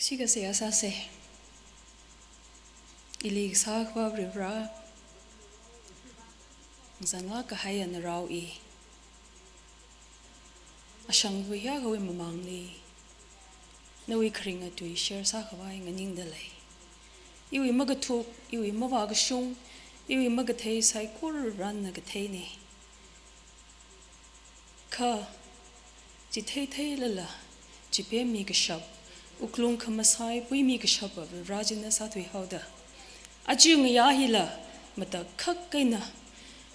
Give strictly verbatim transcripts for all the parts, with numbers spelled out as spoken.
Chi kasā sāsa. Ili kasā Akhava Varivara, ngazanlāk kahaiya narao i. Ashangva hiyākhawui mamangli nawui kharinga tui share sākhavai nganingda lei. Iwui makathuk, iwui mavākashung, iwui makathei saikora Varena katheina. Kha, chitheithei lala, chipemmi kashap, wuklung khamasai puimi kashapa Varivara china sāthuihaoda. Aja ngayā hila, matakhak eina,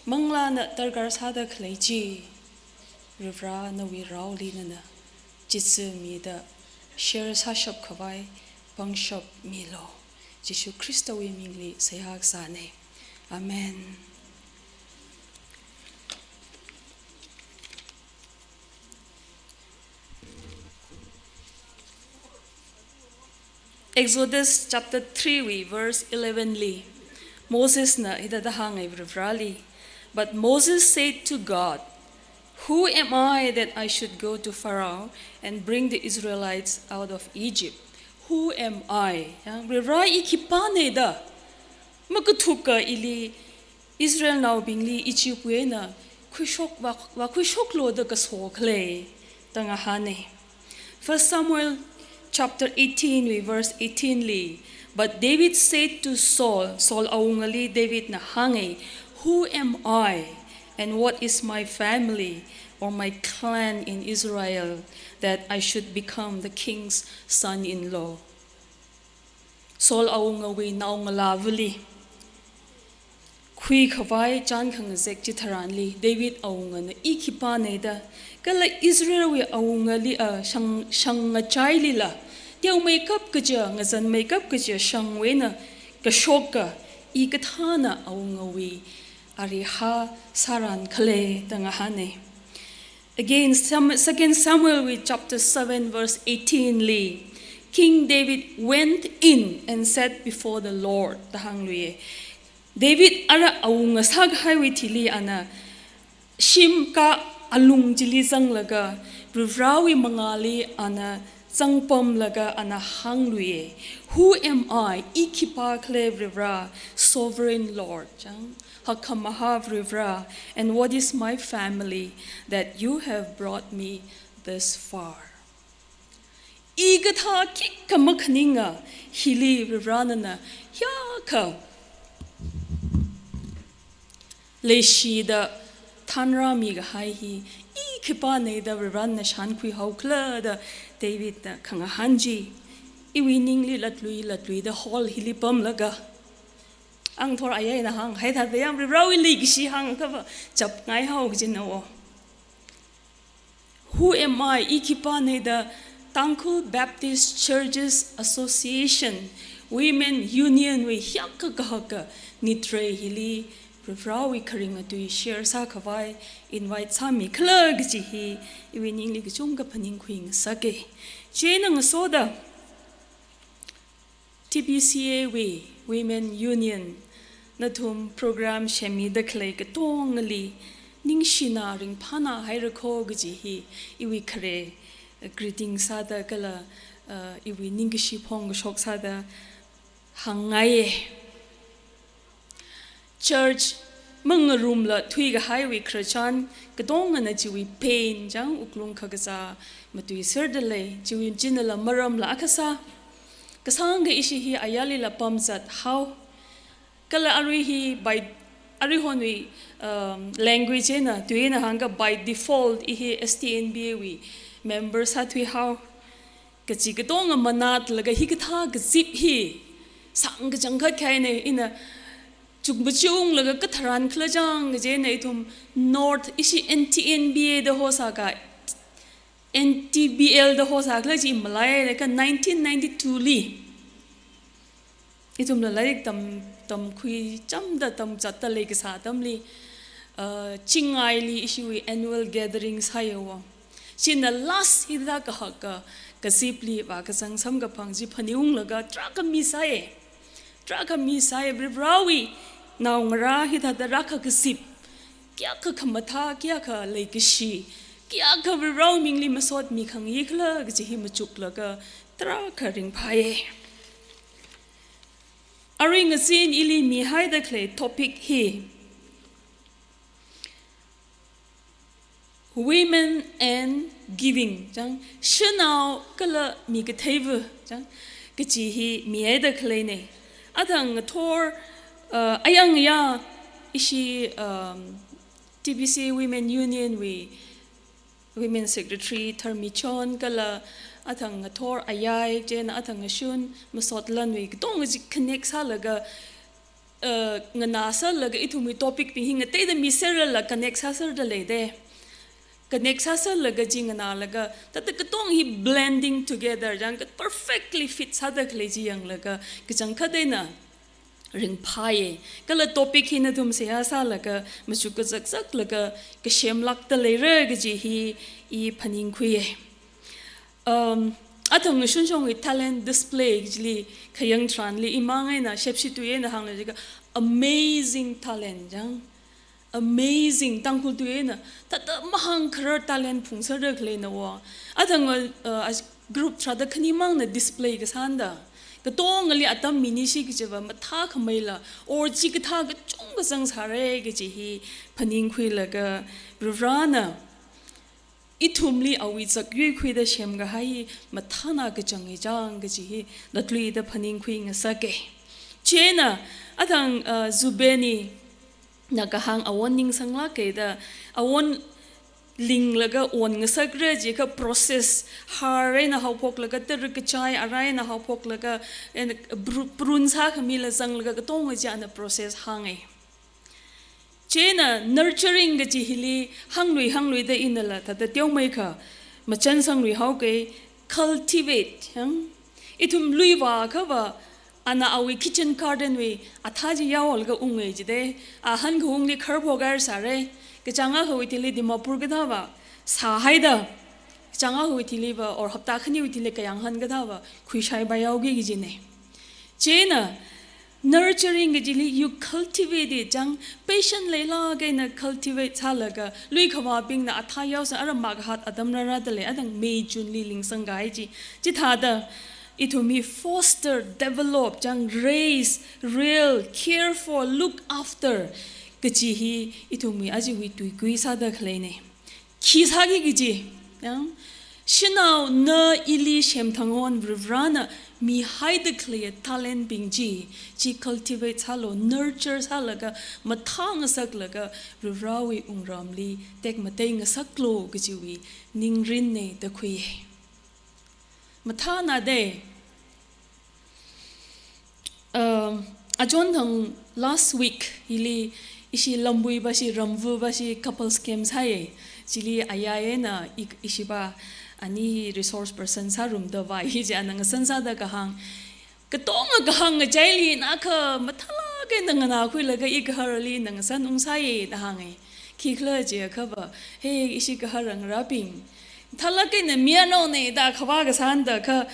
manglāna darkar sāda khalei chi, Varivara nawui raoli nana, chitsu mida, share sāshap khavai, pangshap milu. Jishu Khristawui mingli seihā kasāna. Amen. Exodus chapter three wui verse eleven li, Mosesna hithāda hānga Varivarali. But Moses said to God, "Who am I that I should go to Pharaoh and bring the Israelites out of Egypt? Who am I?" Ya, Varivara i khipāna da, makathuka ili Israelnaobingli Egyptwui eina khuishok, vā, vākhuishoklu da kaso khala, da ngahāna. First Samuel chapter eighteen wui verse eighteen li, "But David said to Saul," Saul awungali Davidna hānga, "Who am I, and what is my family or my clan in Israel, that I should become the king's son-in-law?" Saul awungawui naongalāvali khuikhavai chān khangazek chitharanli, David awungana i khipāna da, kala Israelwui awungali, a, shang, shang ngachailila, teomeikap kaja, ngazanmeikap kaja shangwui eina kashoka, i kathāna awungawui arihā sāran khala da ngahāna. Again, Sam-, Second Samuel wui chapter seven verse eighteen li, King David went in and sat before the Lord, da hāngluiya. David ara awunga sākahaiwui thili ana shimkā alung chili zanglaga, Varivarawui mangāli ana zangpamlaga ana hāngluiya, "Who am I, i khipā khala Varivara, sovereign Lord, chang, hakkhamahā Varivara, and what is my family that you have brought me this far?" I kathā khikha makhaninga, hili Varivara nana hiyākha leishida thanrāmi kahai hi, i khipāna da Varivarana shānkhuihao khala da Davidna khangahān chi, iwui ningli latlui latluida hall hili pamlaga, angthor aya eina hānghai thāda yang Varivarawui leikashi hāngkhavā chapngaihao kajina wo. Who am I? I khipāna da Tangkhul Baptist Churches Association Women Union wui hiyākha kahaka nitrei hili Varivarawui kharinga tui share sākhavai invite sāmi khala kaji hi iwui ningli kachungkha phaningkhui ngasaka. Chieina ngasoda T B C A wui Women Union nathum program shemmida khalei katongali ningshina ringphāna haira kho kaji hi iwui khare, uh, greeting sāda kala, uh, iwui ningkashi phongkashok sāda hāngngaiya. Church mangarumla thuikahaiwui khararchan katongana chiwui pain chang wuklung khakazā matuiserda lei, chiwui chinala maramla akha sā. Kasāngkha ishi hi ayarlila pamzathao. Kala arui hi by, aruihonwui, um, language eina, tui eina hāngkha by default i hi S T N B A wui member sāthuihao. Kachi katonga manatlaga hikathā kazip hi sāngkachangkhat kahaina, ina chukmachunglaga katharan khala chang kajina ithum North ishi N T N B A da hosāka, N T B L da hosākhala chi malailaga nineteen ninety-two li ithumla lairik tam, tamkhui chamda tamzatta leikasā atamli, uh, Chingaili ishiwui annual gathering sāya wo. China last hithā kahaka kazipli vākazang samkaphang chi phaningunglaga tarākha mi sāya. Tarākha mi sāya, Varivarawui naongarā hithāda rākha kazip, kayākha khamathā, kayākha leikashi, kayākha Varivarawui mingli masotmi khangayi khala kaji hi machuklaga tarākha ringphāya. Arui ngazin ili mihaida khalei topic hi Women and Giving, chang, shanao kala mikatheiva, chang, kaji hi mihaida khaleina. Athang ngathor, uh, ayang ya ishi, um, T B C Women Union wui Women Secretary Tharmichon kala athang ngathor ayai, chieina athang ngashun masot lanwui katonga chi connect sālaga, uh, nganāserlaga ithumwui topic bing hi ngateida miserlala connect sāserda leida. Connect sāserlaga chi nganālaga, thāda katong hi blending together, chang, perfectly fit sāda khalei chi yanglaga, kachangkhat eina ringphāya. Kala topic hi nathum seihā sālaga, machuk kazakzaklaga, kasem lākda leira kaji hi i phaningkhuiya. Um, athang ngashun shongwui talent display kajili khayang tharanli imang eina shepshi tui eina hānglaga amazing talent, chang. Amazing, Tangkhul tui eina, thāda mahāngkharar talent phungserda khaleina wo. Athang, uh, group tharāda khanimangna display kasāna da. Katongali atam minishi kajiva mathākhameila, or chikathā kachungkha zangsāra kaji hi phaningkhuilaga, Varivarana ithumli awui zakyui khuida semkahai mathāna kachang i chang kaji hi latluida phaningkhui ngasaka. Chieina athang, uh, Zubeni na kahāng awon ningsanglāka da, awon linglaga on ngasakra jiakha process, har eina haophoklaga, tara kachai ara eina haophoklaga, and bru-, prune sākhamila zanglaga katonga chi ana process hānga. Chieina nurturing kaji hili hānglui hāngluida inala thāda teomeikha machan sangluihaoka, cultivate, chang. Ithum lui vāakhava, ana awui kitchen garden wui athā chi yaolaga unga jida, a hankaungli kharpho garsāra, kachāng akhawui thili Dimapur kathāva sāhaida, kachāng akhawui thiliva, or hapta khaniwui thili kayānghan kathāva khuishaipai yaoki kajina. Chieina, nurturing kajili you cultivate it, chang, patient leilāk eina cultivate sālaga, lui khavābingna athā yaosang, ara makahat atam rārada lei, athang May June li lingsangkahai chi. Chithāda, ithumwui foster, develop, chang, raise, rear, care for, look after kaji hi ithumwui ajawui tuikui sāda khaleina. Khi sāki kaji, chang, shanao na ili semthang hon Varivarana mihaida khalei talent bing chi, chi cultivate sālu, nurture sālaga, mathā ngasaklaga, Varivarawui wungramli tekmatei ngasaklu kajiwui ningrinna da khuiya. Mathāna da. Um, achon thang last week hili ishi Lambui bashi, Ramvu bashi couples camp sāya. Chili ayai eina i, ishiva ani resource person sārumda vāi hi chi ana ngasan sāda kahāng. Katonga kahāng ngachaili na kha mathālāk eina nganākhuilaga i gaharli na ngasan ungsāya da hānga. Khikhala jiakhava, he, ishi gahar ngarābing, mathālāk eina mi anaona da khavā kasāna da kha,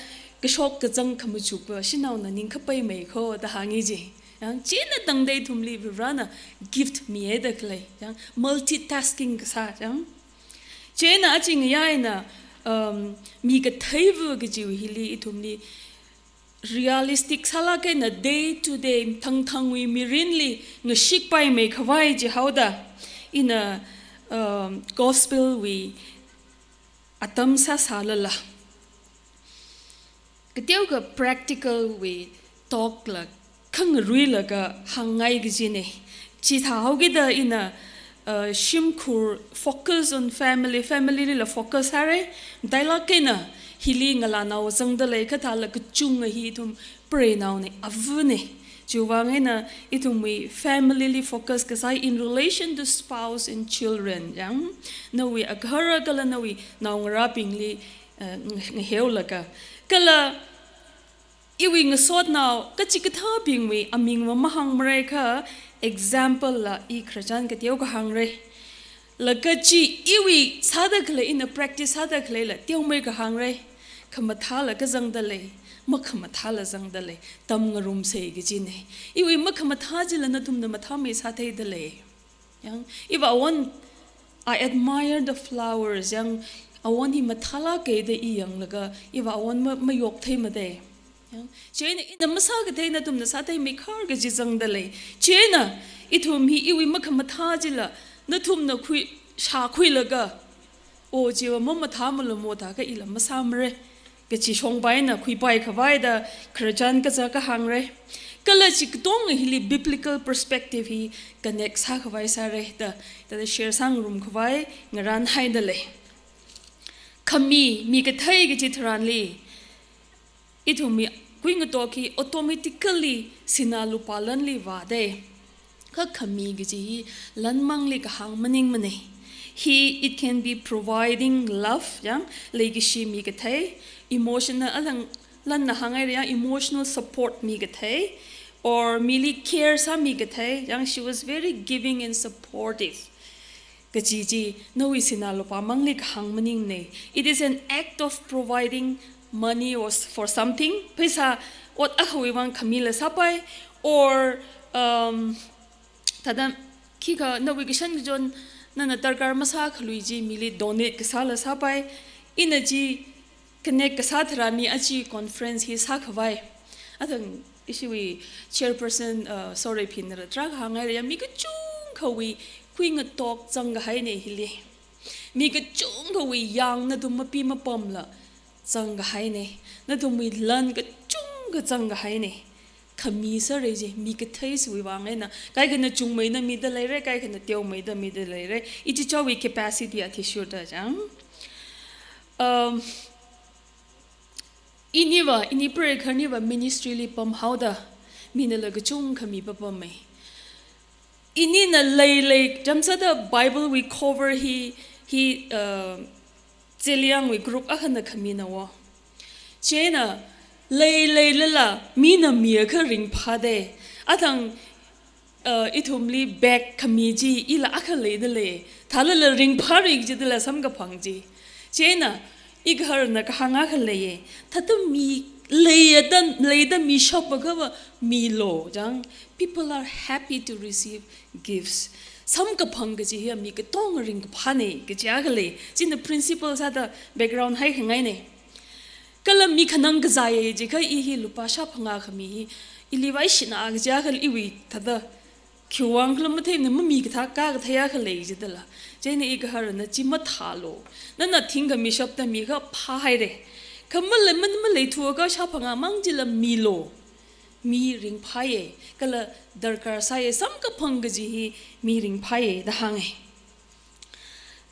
kashok kazang khamachukva shanaona ningkhapai mei kho da hānga ji. Chang, china tangda ithumli Varivarana gift mihaida khalei, chang, multitasking kasā, chang. China aching yaina, um, mikatheiva kajiwui hili ithumli realistic sālāk eina day to day, thangthangwui mirinli ngashikpai mei khavai jihaoda, ina, um, gospel wui atam sāsālala, kateokha practical wui talk la khangaruilaga hāngngai kajina. Chithāhaokida ina, uh, shimkhur focus on family, family lila focus sāra, matailāk eina hili ngalānao zangda lei, kathāla kachunga hi ithum preinaona, avana. Chiwuivang eina ithumwui family li focus kasā in relation to spouse and children, chang, nawui agahara kala nawui naongarābingli, uh, ng-, ngaheolaga. Kala iwui ngasotnao kachikathābingwui aming mamahāngmara kha, example la i khararchan kateokha hāngra. Laga chi iwui sāda khalei, ina practice sāda khaleila teomeikha hāngra. Khamathāla kazangda lei, makhamathāla zangda lei, tamngarumsa kajina. Iwui makhamathā chila nathumna mathāmei sātheida lei. Chang, iva awon, I admire the flowers, chang, awon hi mathālāka da i yanglaga, iva awon ma, mayokthei mada. Ya, chieina ina masākathei nathumna sāthei meikhar kaji zangda lei. Chieina ithum hi iwui makhamathā chila, nathumna khui, shākhuilaga, o chiva mamathā malamo thākha ila masāmara kachi shongpaina khuipai khavai da khararchan kazā kahāngra. Kala chi katonga hili biblical perspective hi connect sākhavai sāra da, da share sāngarum khavai ngarānhaida lei. Khami, mi kathei kachi tharanli, ithumwui kuingatok hi automatically sinā lupā lanli vāda. Kha khami kaji hi lanmangli kahāng maningmana. Hi, it can be providing love, yang, leikashi mi kathei, emotional, alang, lanna hānghaira, yang, emotional support mi kathei, or mili care sāmi kathei, yang, she was very giving and supportive kaji chi, nawui sinā lupā mangli kahāng maningmana. It is an act of providing money or s-, for something. Pheisā ot akhawui vang khamila sāpai, or, um, thāda khikha nawui kashan kachon nana darkar masākhalui chi mili donate kasāla sāpai. Ina chi connect kasā tharanli aja conference hi sākhavai. Athang ishiwui chairperson, uh, Sorephinala tarākha hānghaira, yang, mi kachungkhawui kuingatok zangkahaina hili. Mi kachungkhawui yang nathum mapi mapamla zangkahaina. Nathumwui lan kachungkha zangkahaina. Khami sāra chi, mi kathei chiwui vang eina. Kaikhana chungmeida mida leira, kaikhana teomeida mida leira. Ichichawui capacity athishurda chang. Um, iniva, ini preigahārniva ministry li pamhaoda, minala kachungkha mi papamma. Inina leilei, chāmsāda Bible wui cover hi, hi, uh, Zeliangwui group akhana khamina wo. Chieina leileilala mina miakha ringphāda. Athang, uh, ithumli bag khami chi ila akha leida lei. Thālala ringphāra kajidala samkaphang chi. Chieina igaharna kahāng akha leiya. Thāda mi leida, leida mishap akhava milu, chang. People are happy to receive gifts. Samkaphang kaji hi mi katonga ringkaphāna kaji akha lei. China principle sāda background haikhangaina. Kala mi khanang kazāya jiakha i hi lupā shāphangā khami hi, ili vaishina kaji akha lei, iwui thāda khiwuivang khala matheimana, mami kathā kakathei akha lei jidala. Chieina igaharna chi mathālu. Nana thingkha mishapda mikha phāhaira. Kha malei, man, maleithuakha shāphangā mang chila milu. Mi ringphāya, kala darkar sāya, samkaphang kaji hi mi ringphāya da hānga.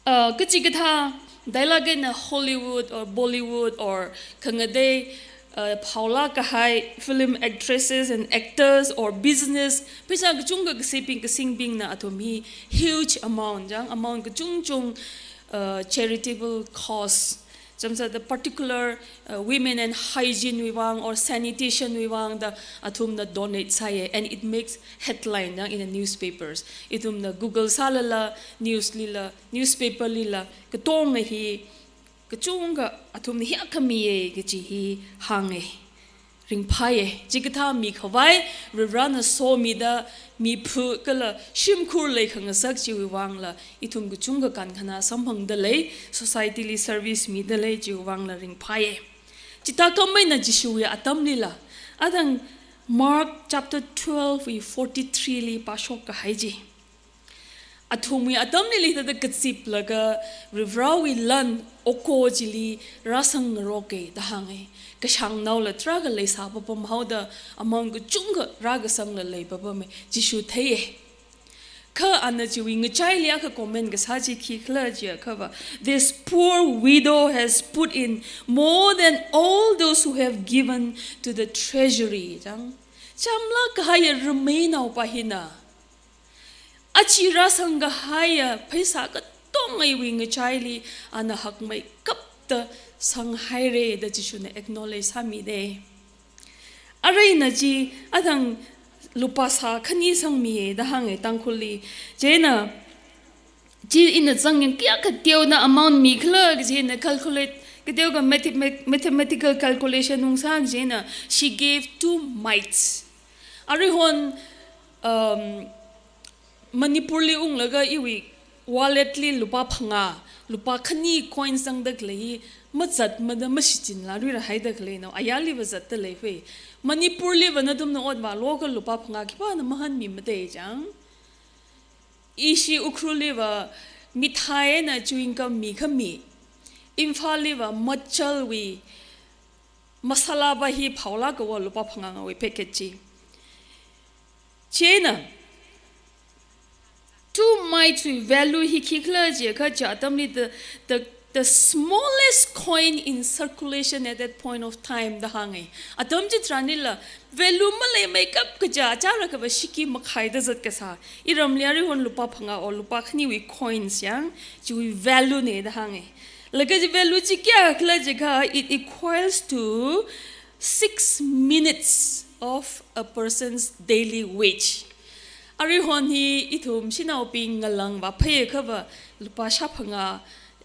Uh, kachikathā dialogue eina Hollywood or Bollywood or khangatei, uh, phaolāk kahai film actresses and actors or business, pheisā kachungkha kasiping kasingbingna athum hi huge amount, chang, amount kachungchung, uh, charitable cause, chāmsāda particular, uh, women and hygiene wui vang or sanitation wui vang da athumna donate sāya, and it makes headline, chang, in the newspapers. Ithumna Google sālala, news lila, newspaper lila, katonga hi, kachungkha athumna hiyākha miya kaji hi hānga. Ringphāya, chikathā mikhavai, Varivarana somida, miphu kala shimkhur leikhangasak chiwui vangla, ithum kachungkha kankhana samphangda lei, society li service mida lei chiwui vangla ringphāya. Chithākhameina Jishuwui atamlila, athang Mark chapter twelve wui forty-three li pāshok kahai chi. Athumwui atamli leida kaziplaga Varivarawui lan oko chili rāsangngaroka da hānga. Kashāngnaola tarākha leisā papam haoda amount kachungkha rākasangla lei papama, Jishu theiya. Kha ana chiwui ngachaili akha comment kasā chi khikhala jiakhava, "This poor widow has put in more than all those who have given to the treasury," chang. Chamlāk kahaiya rameinao pa hina aja rāsang kahaiya pheisā katongawui ngachaili ana hakmeikapta sanghaira da Jishuna acknowledge sāmida. Aruina chi athang lupā sā khani sangmiya da hānga Tangkhulli. Chieina chi ina zangyang kayākha teona amount mikhala kaji ina calculate, kateokha mathema-, mathematical calculation ungsā kaji ina, she gave two mites. Aruihon, um, Manipurli unglaga iwui wallet li lupā phangā, lupā khani coin zangda khalei hi mazatmada mashichinla luira haida khaleina, ayarliva zatda lei hui. Manipurliva nathumna ot vālu kha lupā phangā khipāna mahanmi mathei chang. Ishi Ukhruliva mithai eina chewing gum mikhami. Imphalliva Machalwui masala va hi phaolāk kawo lupā phangāngawui packet chi. Chieina, tumai chiwui value hi khikhala jiakha chi atamli the, the, the smallest coin in circulation at that point of time da hānga. Atam chitharanlila value maleimeikap kaja achāra kava shiki makhaida zat kasā. Iramli arihon lupā phangā or lupā khaniwui coins yang chiwui value na da hānga. Laga chi value chi kayākhala jiakha, it equals to six minutes of a person's daily wage. Arihon hi ithum shanaobing ngalāng vāphaiakhava lupā shāphangā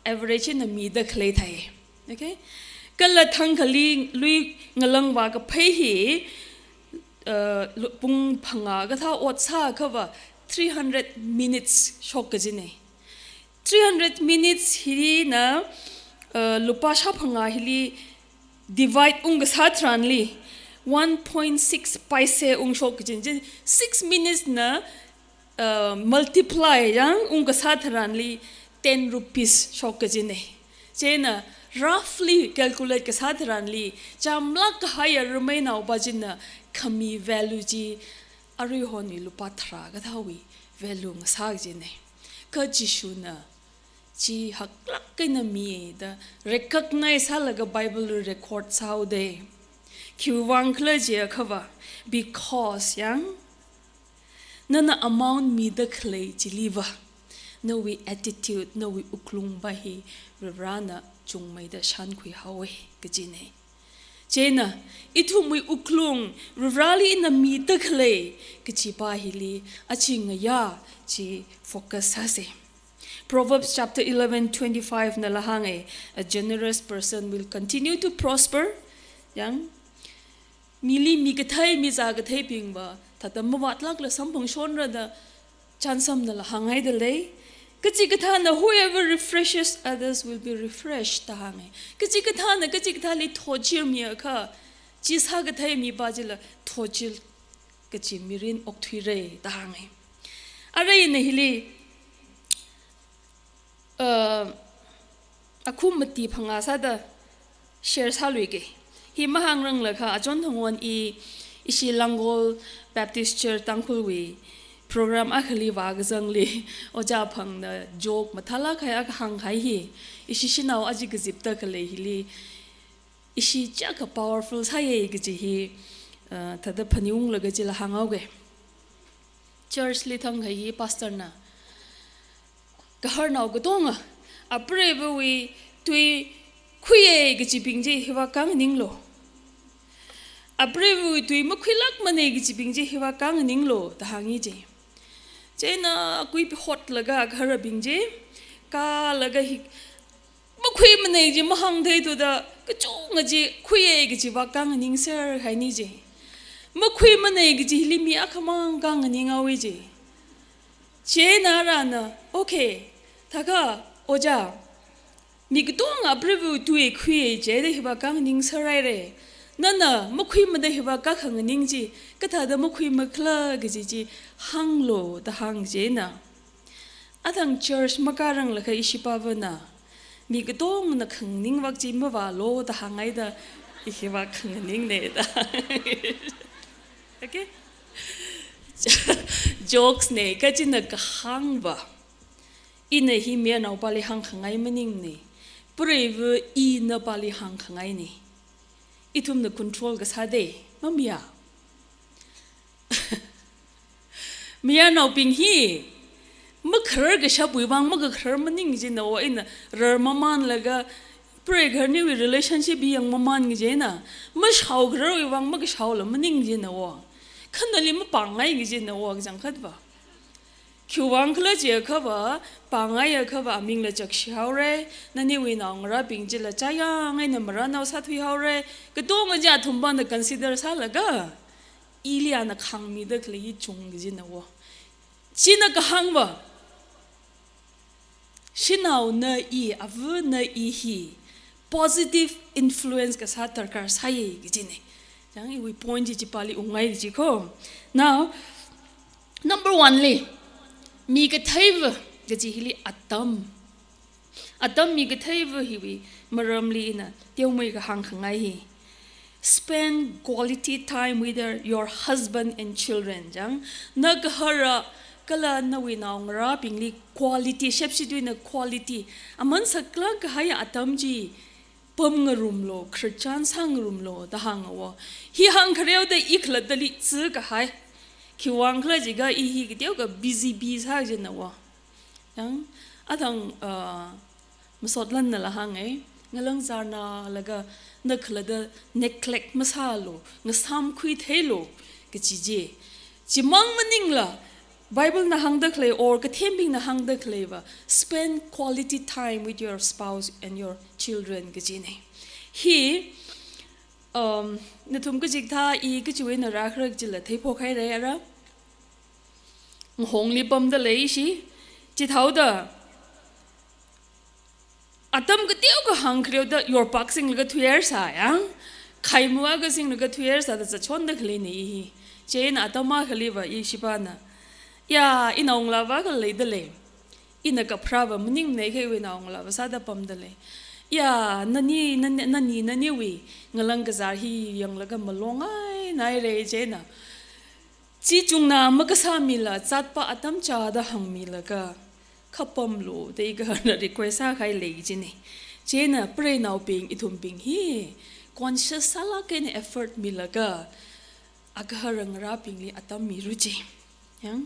average eina mida khalei thai. Okay? Kala thangkhali lui ngalāng vākaphai hi, uh, lu-, pung phangā kathā ot sāakhava three hundred minutes shok kajina. Three hundred minutes hilina, uh, lupā shāphangā hili divide ungkasā tharanli one point six paise ungshok kajina. Six minutes na, uh, multiply yang ungkasā tharanli ten rupees shok kajina. Chieina roughly calculate kasā tharanli, chamlāk kahaiya rameinao va china khami value chi arihonwui lupā tharā kathāwui value ngasā kajina. Kha Jishuna chi haklāk eina mida recognize sālaga Bible record sāhaoda. Khiwuivang khala jiakhava, because yang nana amount mida khalei chiliva, nawui attitude, nawui wuklung va hi Varivarana chungmeida shānkhui haowa kajina. Chieina, ithumwui wuklung Varivarali ina mida khalei kachi va hili achi ngayā chi focus sāsa. Proverbs chapter eleven twenty-five nala hānga, "A generous person will continue to prosper." Yang, mili mi kathei, mi zā katheibingva thāda mavātlākla samphangshonra da chānsamnala hānghaida lei. Kachikathāna, "Whoever refreshes others will be refreshed," da hānga. Kachikathāna kachikathāli thotchirmiakha, chi sākathei mi va chila thotchil kachi mirin okthuira da hānga. Arui ina hili, uh, akhum mati phangā sāda share sāluiga. Hi mahāngranglakha, achon thangwon i, ishi Langol Baptist Church Tangkhulwui program akhali vākazangli, Ojā Phangna joke mathālāk kahai akha hāngkahai hi, ishi shanao aja kazipda khalei hili, ishi chiyākha powerful sāya kaji hi, uh, thāda phaningunglaga chila hānghaoga. Church li thangkahai hi pastor na, "Gaharnao katonga, apreivawui tui khuiya kajibing chi hiva khanganinglu. Apreivawui tui makhuilākmana kajibing chi hiva khanganinglu," da hānga ji. Chieina akui pihotlaga gaharabing chi kālaga hi, "Makhuimana" ji mahāngtheithuda, "Kachunga chi khuiya kaji va khanganingser," haina ji. "Makhuimana" kaji hili mi akhamang khanganinghaowa ji. Chieina arana, "Okay, thākha, Ojā, mi katonga apreivawui tui khuiya jida hiva khanganingser haira. Nana makhuimada hiva khanganing chi, kathāda makhuimakhala kaji chi hānglu," da hānga chieina. Athang church makāranglakha ishi pāvana, "Mi katongana khanganingvak chi mavālu" da hānghaida, "I hiva khanganingna" da. Okay? Jokes na, kachina kahāngva. Ina hi mayarnaopāli hāngkhangai maningna. Preiva ina pāli hāngkhangaina. Ithumna control kasā de, mamiya. Mayarnaobing hi, makharar kashapwui vang makakharar maning jina wo, ina rar mamanlaga, preigaharniwui relationship hi yangmaman jina, mashaokhararwui vang makashaola maning jina wo. Khanali mapāngai jina wo, kachangkhatva. Khiwuivang khala jiakhava, pāngaiakhava amingla chakshihaora, naniwui naongarābing chila chayang eina marānao sāthuihaora, katonga chi athumpana consider sālaga, ili ana khāngmida khalei hi chung jina wo. China kahāngva. Shanaona i, avana i hi positive influence kasā darkar sāi kajina. Chang, iwui point chi chipāli ungngai kaji ko. Now, number one li, mi katheiva kaji hili atam. Atam mi katheiva hiwui maramli ina teomeikha hāngkhangai hi. Spend quality time with your, your husband and children. Chang, na gahara kala nawui naongarābingli quality, shepshi tuina quality, aman saklāk kahai atam chi pamngarumlu, khararchan sāngarumlu da hānga wo. Hi hāngkhareoda i khalattali tsi kahai. Khiwuivang khala jiakha i hi kateokha busy bee sā kajina wo. Chang, athang, uh, masotlanna la hānga, ngalang zar nalaga na khalatta neglect masālu, ngasāmkhui theilu kaji chi. Chimang maningla, Bible na hāngda khalei or kathembingna hāngda khaleiva, spend quality time with your spouse and your children kajina. Hi, um, nathum kachikathā i kachiwui eina rākharar kajila theiphok haira ara. Ngahongli pamda lei ishi. Chithāoda atam kateokha hāngkhareoda yorpak singlaga thuihaira sā yang. Khaimu akha singlaga thuihaira sāda zachonda khaleina i hi. Chieina atam akhaliva ishipāna, ya, inaongalāva akha leida lei. Ina kapharāva maningmanei kha iwui naongalāva sāda pamda lei. Ya, nani, nani, nani, naniwui ngalang kazar hi yanglaga malongai naira chieina. Chi chungna makasāmila zatpa atam chāda hāngmilaga, kha pamlu da i gaharna request sākahai lei kajina. Chieina preinaobing ithumbing hi conscious sālāk eina effort milaga, agahara ngarābingli atam miru chi. Yang?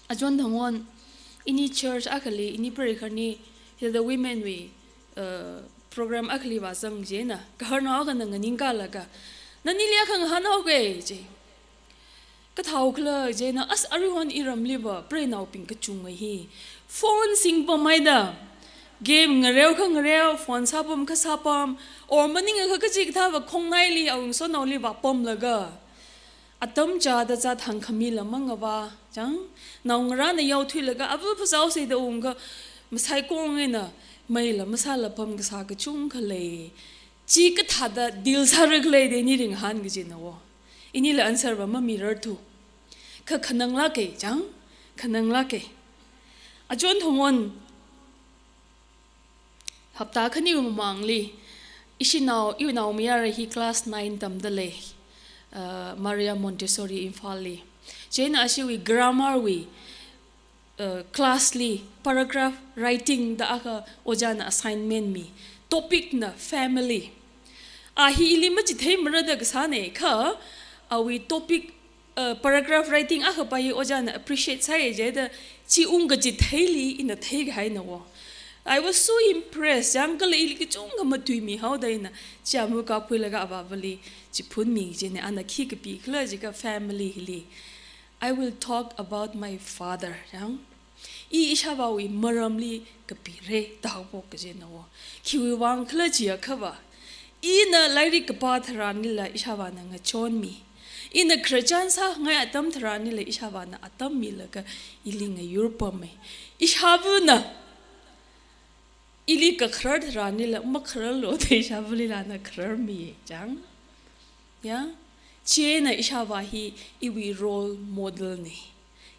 Achon thangwon, ini church akhali, ini preikharni, hithāda women wui, uh, program akhali vāzang chieina, gaharnao akhana nganingkalaga, nanili akha ngahānhaoga chi. Kathāo khala chieina, as aruihon iramliva preinaobing kachunga hi phone singpamhaida, game ngareokha ngareo, phone sāpamkha sāpam, or maningakha kachikathāva khongnaili awui ngasotnaoli vāpamlaga, atam chāda zat hāngkhamila mangava, chang, naongarāna yaothuilaga, ava phasao seida ungkha, masaikong eina meila masāla pam kasā kachungkha lei. Chi kathāda deal sāra khala da ini ringhan kajina wo. Inila answer va mamirarthu. Kha khananglāka, chang, khananglāka. Achon thangwon, hapta khani mamangli, ishinao, iwui naomayara hi class nine tamda lei, uh, Maria Montessori Imphalli. Chieina ashiwui grammar wui, uh, class li paragraph writing da akha ojāna assignment mi. Topic na family. A hi ili machitheimarada kasāna kha, awui topic, uh, paragraph writing akhapa hi ojāna appreciate sāya jida, chi ungkachitheili ina theikahaina wo. I was so impressed. Yang kala ili kachungkha matuimihaoda ina chi amu kaphuilaga avāvali chiphunmi kajina, ana khi kapi khala jiakha family hili, "I will talk about my father." Yang, i ishāvāwui maramli kapira da haophok kajina wo. Khiwuivang khala jiakhava, ina lairik kapā tharanlila ishāvāna ngachonmi. Ina khararchan sāngai atam tharanlila ishāvāna atam milaga ili ngayurpama. Ishāvāna ili kakharar tharanlila makhararlu da ishāvālila ana khararmi, chang. Ya? Chieina ishāvā hi iwui role model na.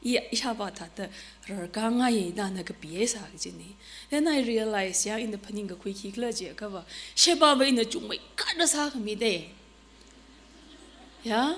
I ishāvā thāda rarkāngai da ana kapiya sā kajina. Then I realize, ya, ina phaningkakhui khikhala jiakhava, sheba va ina chungmeikharda sākhami da. Ya?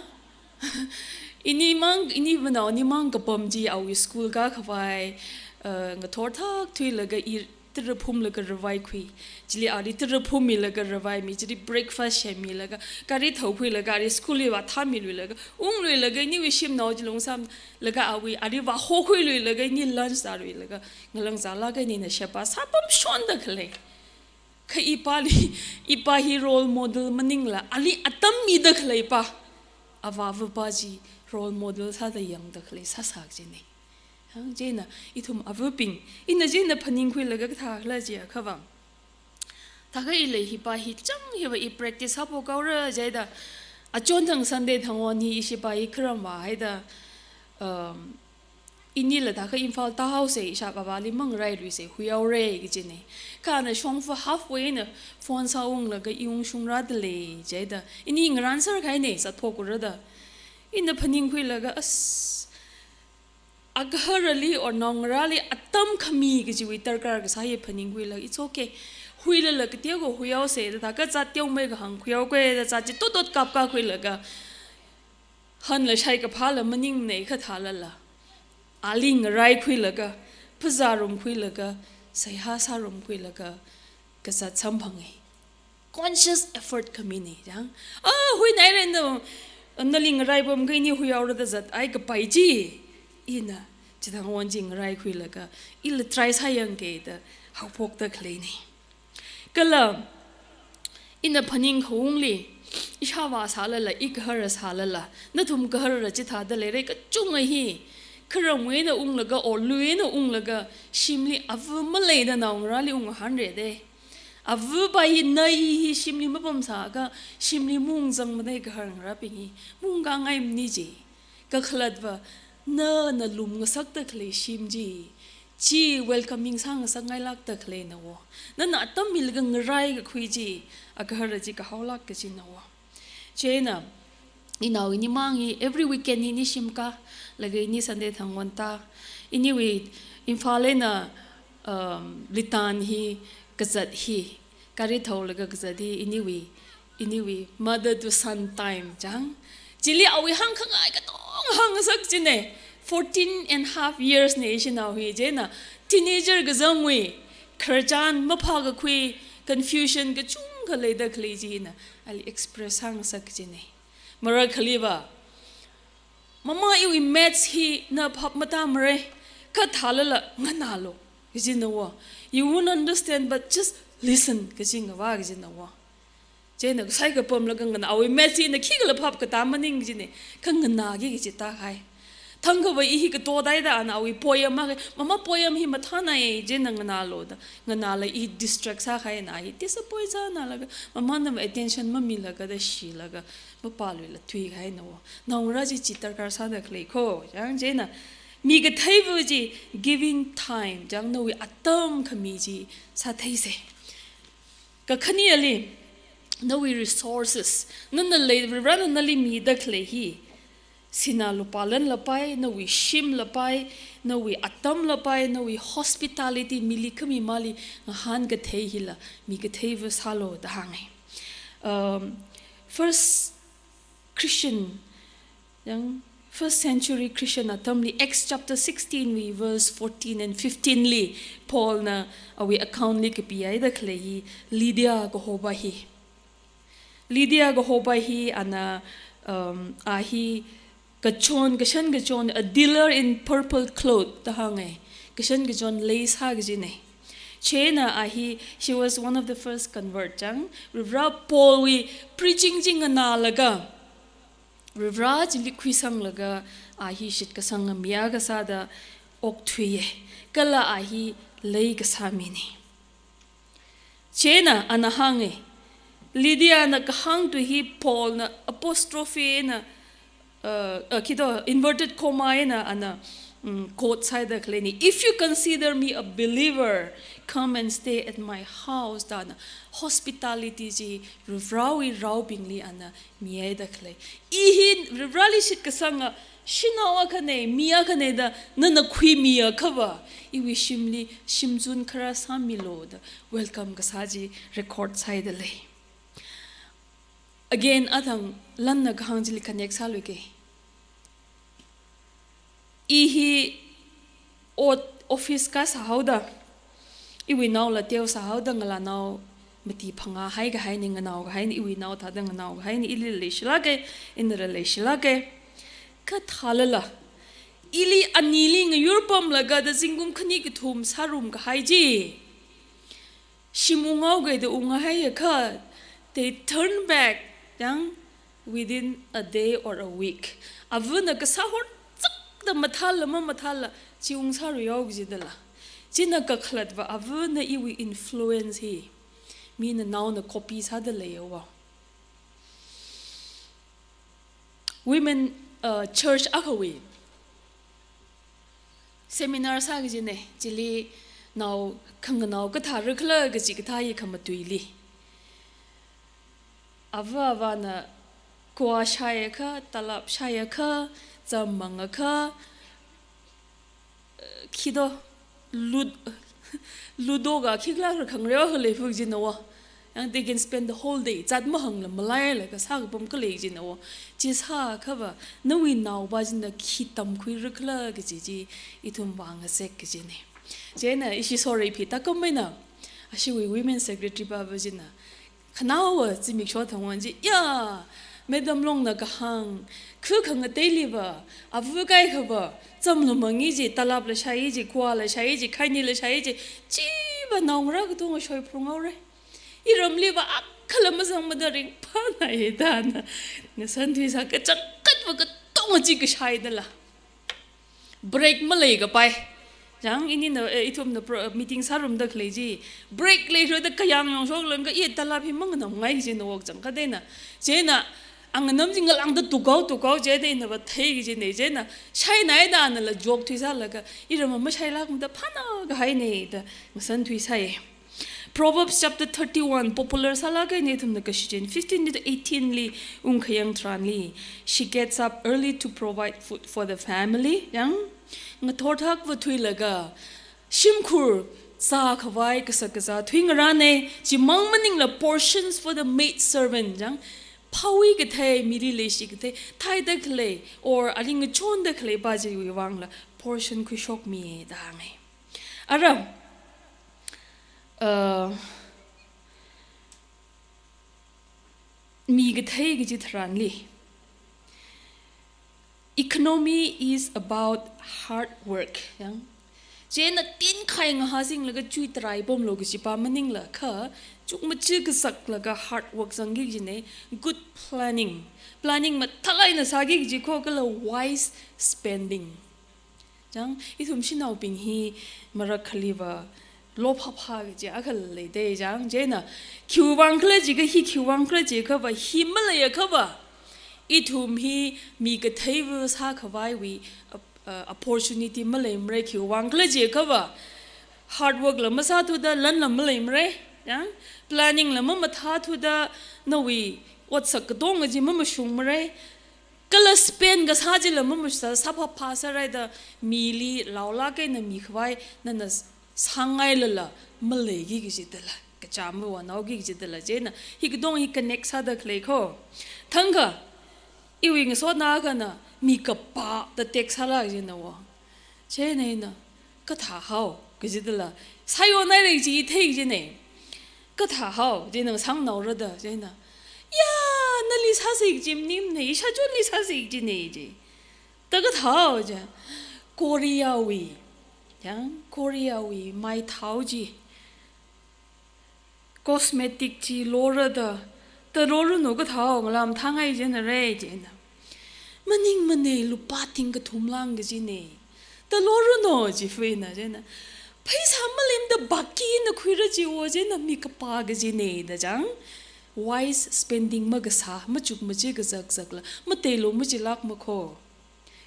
Inimang, ini vanao, inimang kapam chi awui school kākhavai, uh, ngathor thak thuilaga i tara phumlaga ravaikhui. Chili ali tara phummilaga ravaimi, chili breakfast semmilaga, gari thaokhuilaga ali school li vāthāmiluilaga, ungluilaga iniwui shimnao chi lungsāmlaga awui ali vāhokhuiluilaga ini lunch zāluilaga, ngalang zālaga inina sheba sāpamshonda khalei. Kha ipāli, ipā hi role model maningla, ali atam mida khaleipa, avāvapa chi role model sāda yangda khalei sāsā kajina. Hāng chieina, ithum avabing, ina chieina phaningkhuilaga kathā khala jiakhava, thākha ila hipā hi chang hiva i practice sāphok haora jida, achonthang Sunday thangwon hi ishipā hi kharam vāhaida, um, Inila thākha Imphal tāhaosa, ishāvāvāli mangarailuisa, huihaora kajina. Kha ana shongfa halfway eina phone sāunglaga i ungshungra dalei jida. Ini ngarānser kahaina, zatphok ura da. Ina phaningkhuilaga, as, agaharali or naongarāli atam khami kajiwui darkar kasā hi phaningkhuilaga, it's okay. Huilala kateokha huihaosa da, thākha zat teomeikha hāngkhuihaoka da, zat chi totot kapkakhuilaga, hanla shaikaphāla maningnei kha thālala, ali ngaraikhuilaga, phazārumkhuilaga, seihā sārumkhuilaga, kazat samphanga. Conscious effort khamina, chang. Ah, huinaira na, nali ngaraipam kha ini huihaora da zathai kapai chi. Ina, chithang won chi ngaraikhuilaga, ila try sāyangka da, haophokda khaleina. Kala, ina phaningkhaungli, ishāvā sālala, i gahara sālala, nathum gaharala chithāda leira, kachunga hi, kharamwui eina unglaga, or lui eina unglaga, shimli ava maleida naongarāli unghanra da. Avapa hi na i hi shimli mapamsāakha, shimli maungzangmada gahar ngarābing hi, maungkāngai maningji. Kakhalatva, nana lumngasakda khalei shim chi, chi welcoming sāngasakngailākda khaleina wo. Nana atam milaga ngaraikakhui chi, agahara chi kahaolāk kajina wo. Chieina, inao ini mang hi every weekend hi ini shim kālaga ini Sunday thang won tā. Iniwui Imphal eina, um, Litan hi kazat hi, gari thaolaga kazat hi iniwui, iniwui mother to son time chang. Chili awui hāngkhangai katonga hāngngasak china. Fourteen and half years na ishinao hi, chieina teenager kazangwui khararchan maphākakhui, confusion kachungkha leida khalei china ali express sāngasak china. Marakhaliva, "Mama, iwui maths hi na phap matāmara, kha thālala nganālu," kajina wo. "You won't understand, but just listen," kajingava kajina wo. Chieina kasai kapamlaga nganā, awui maths hi na khikhala phap katā maning kajina, kha nganāki kaji tākahai. Thangkhava i hi kato daida ana awui poem akha, "Mama, poem hi mathānai," chieina nganālu da. Nganāla i distract sākahaina, i disappoint sānalaga, mama nava attention mamilaga da shilaga, mapāluila thuikahaina wo. Naongarā chi chi darkar sāda khalei kho, chang chieina. Mi katheiva chi giving time, chang nawui atam khami chi sātheisa. Kakhaneli, nawui resources, nana lei, Varivarana nali mida khalei hi, sinā lupā lan lapai, nawui shim lapai, nawui atam lapai, nawui hospitality, mili khami mali ngahān kathei hila, mi katheiva sālu da hānga. Um, first Christian, yang first century Christian atamli Acts chapter sixteen wui verse fourteen and fifteen li Paulna awui account li kapihaida khalei hi Lydia kahopa hi. Lydia kahopa hi ana, um, a hi kachon, kashan kachon, a dealer in purple cloth da hānga. Kashan kachon lei sā kajina. Chieina a hi, she was one of the first convert chang. Varivara Paulwui preaching chi nganālaga, Varivara chili khuisanglaga, a hi shitkasanga mi akha sāda okthuiya. Kala a hi lei kasā mina. Chieina ana hānga, Lydiana kahāng tui hi Paulna apostrophe eina, uh, uh, khi to, inverted comma eina ana, mm, quote sāhaida khaleina. "If you consider me a believer, come and stay at my house," da ana hospitality chi Varivarawui raobingli ana mihaida khalei. I hi Varivarali shitkasanga shanao akhana, mi akhana da nana khuimiakhava, iwui shimli shimzun kharā sāmilu da welcome kasā chi record sāhaida lei. Again, athang lanna kahāng chili connect sāluike. I hi ot office kasā haoda, iwui naola teo sā haoda, ngalānao mati phangā haikahaina, nganao kahaina, iwui nao thāda nganao kahaina, ili leishilāka, inala leishilāka. Kha thālala, ili anili ngayur pamlaga da zingkum khani kathum sārum kahai chi, shim unghaoga da unghaiakha, they turn back, yang, within a day or a week. Avana kasā horchakda mathāla mamathāla chi ungsārui hao kajidala. China kakhalatva avana iwui influence hi mina naona copy sāda leiya wo. Women, uh, church akhawui Seminar sā kajina, chili nao khanganao kathā rikhala kaji kathā hi khamatuili. Ava avāna kua shaiakha, talap shaiakha, zam mangakha, eh, khido, lud-, ludo ga khikhala khangreo khalei phuk jinawa. Yang they can spend the whole day, zat mahāngla malailaga sākapam khalei jinawa. Chi sākhava, nawui naopa china khi tamkhui rikhala kaji chi ithum vāngasek kajina. Chieina ishi sorry phi takammeina, ashiwui women secretary pava china, khanaowa zimiksho thangwan chi, ya, Madam Longna kahāng, khu khangateiliva, avu kaikhava, zamla mangi ji, talapla shai ji, kuala shai ji, khainila shai ji, chiva naongarā katonga shoiphurnghaora. Iramliva akhala mazangmada ringphānai dana, ngasan thuisā kachangkhatva katonga chi kashaidala. Break maleikapai. Chang, inina, eh, ithumna pro-, meeting sārumda khalei chi. Break leirada kayāng yong shoklāngka, i talap hi manganamngai kajina wok chang kateina. Chieina, anganam chi ngalāngda tukao, tukao, chieina inava thei kajina. Chieina, shainaida anala joke thuisālaga, iram mashailākmada phāna kahaina da, ngasan thuisai. Proverbs chapter thirty-one, popular sālāka ina ithumna kashichin, fifteen to eighteen li ungkhayang tharanli, she gets up early to provide food for the family. Yang, ngathorthakva thuilaga, shimkhur zākhavai kasak kazā thuingarāna, chimang maningla portions for the maid servant. Yang, phāwui kathei, mili leishi kathei, thaida khalei, or ali ngachonda khaleipa chiwui vangla portion khuishokmi da hānga. Ara, uh, mi kathei kaji tharanli, economy is about hard work, yang. Chieina tinkhai ngahāsinglaga chui tarai pomlo kajipa maningla kha, chukmaja kasaklaga hard work zangki kajina, good planning. Planning mathālāk eina sāki kaji kho kala wise spending. Chang, ithum shanaobing hi marak khaliva lophāphā kaji akha leida chang, chieina khiwui vang khala jiakha hi, khiwui vang khala jiakhava hi maleiakhava, ithum hi mi katheiva sākhavaiwui, uh, uh, opportunity maleimara, khiwui vang khala jiakhava, hard work la masāthuda lanla maleimara, chang, planning la mamathāthuda nawui otsak katonga chi mamashungmara, kala spend kasā chila mamasā, sāphāphā sāraida mili laolāk eina mikhavai nana s-, sāngailala maleiki kajidala, kacham vānaoki kajidala, chieina hi katong hi connect sāda khalei kho. Thangkha, iwui ngasotna akhana mi kapā da text sālāk jinawa. Chieina ina, kathāhao, kajidala, sāyonhaira kaji thei kajina. Kathāhao, chieina sāngnaorada, chieina, ya, nali sāsi kaji maningmana, ishāchonli sāsi kajina ji. Da kathāhao ja, Koreawui, yang, Koreawui maithao chi, cosmetic chi lorada, da loranu kathāhao, ngalā mathāngai jinara chieina. Maningmana, lupā thingkathum lāng kajina. Da loranu ji fuina chieina. Pheisā maleimada baki na khuira chiwo chieina mi kapā kajina da chang. Wise spending makasā, machukmaja kazakzakla, mateilu machilākma kho.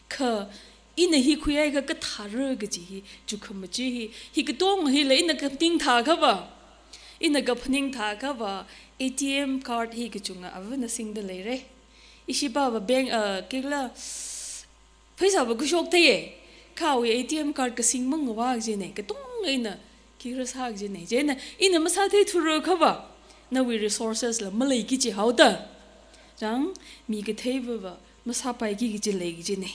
Kha ina hi khuihaiakha kathāra kaji hi, chukhamaja hi, hi katong hila ina kaphaning thāakhava, ina kaphaning thāakhava, A T M card hi kachunga avana singda leira. Ishipava bank, uh, kikla, pheisāva khuishok theiya, kha awui A T M card kasing mangava kajina, katong ina kikra sā kajina. Chieina, ina masātheithura akhava, nawui resources la maleiki jihaoda, chang, mi katheiva va masāpaiki kaji lei kajina.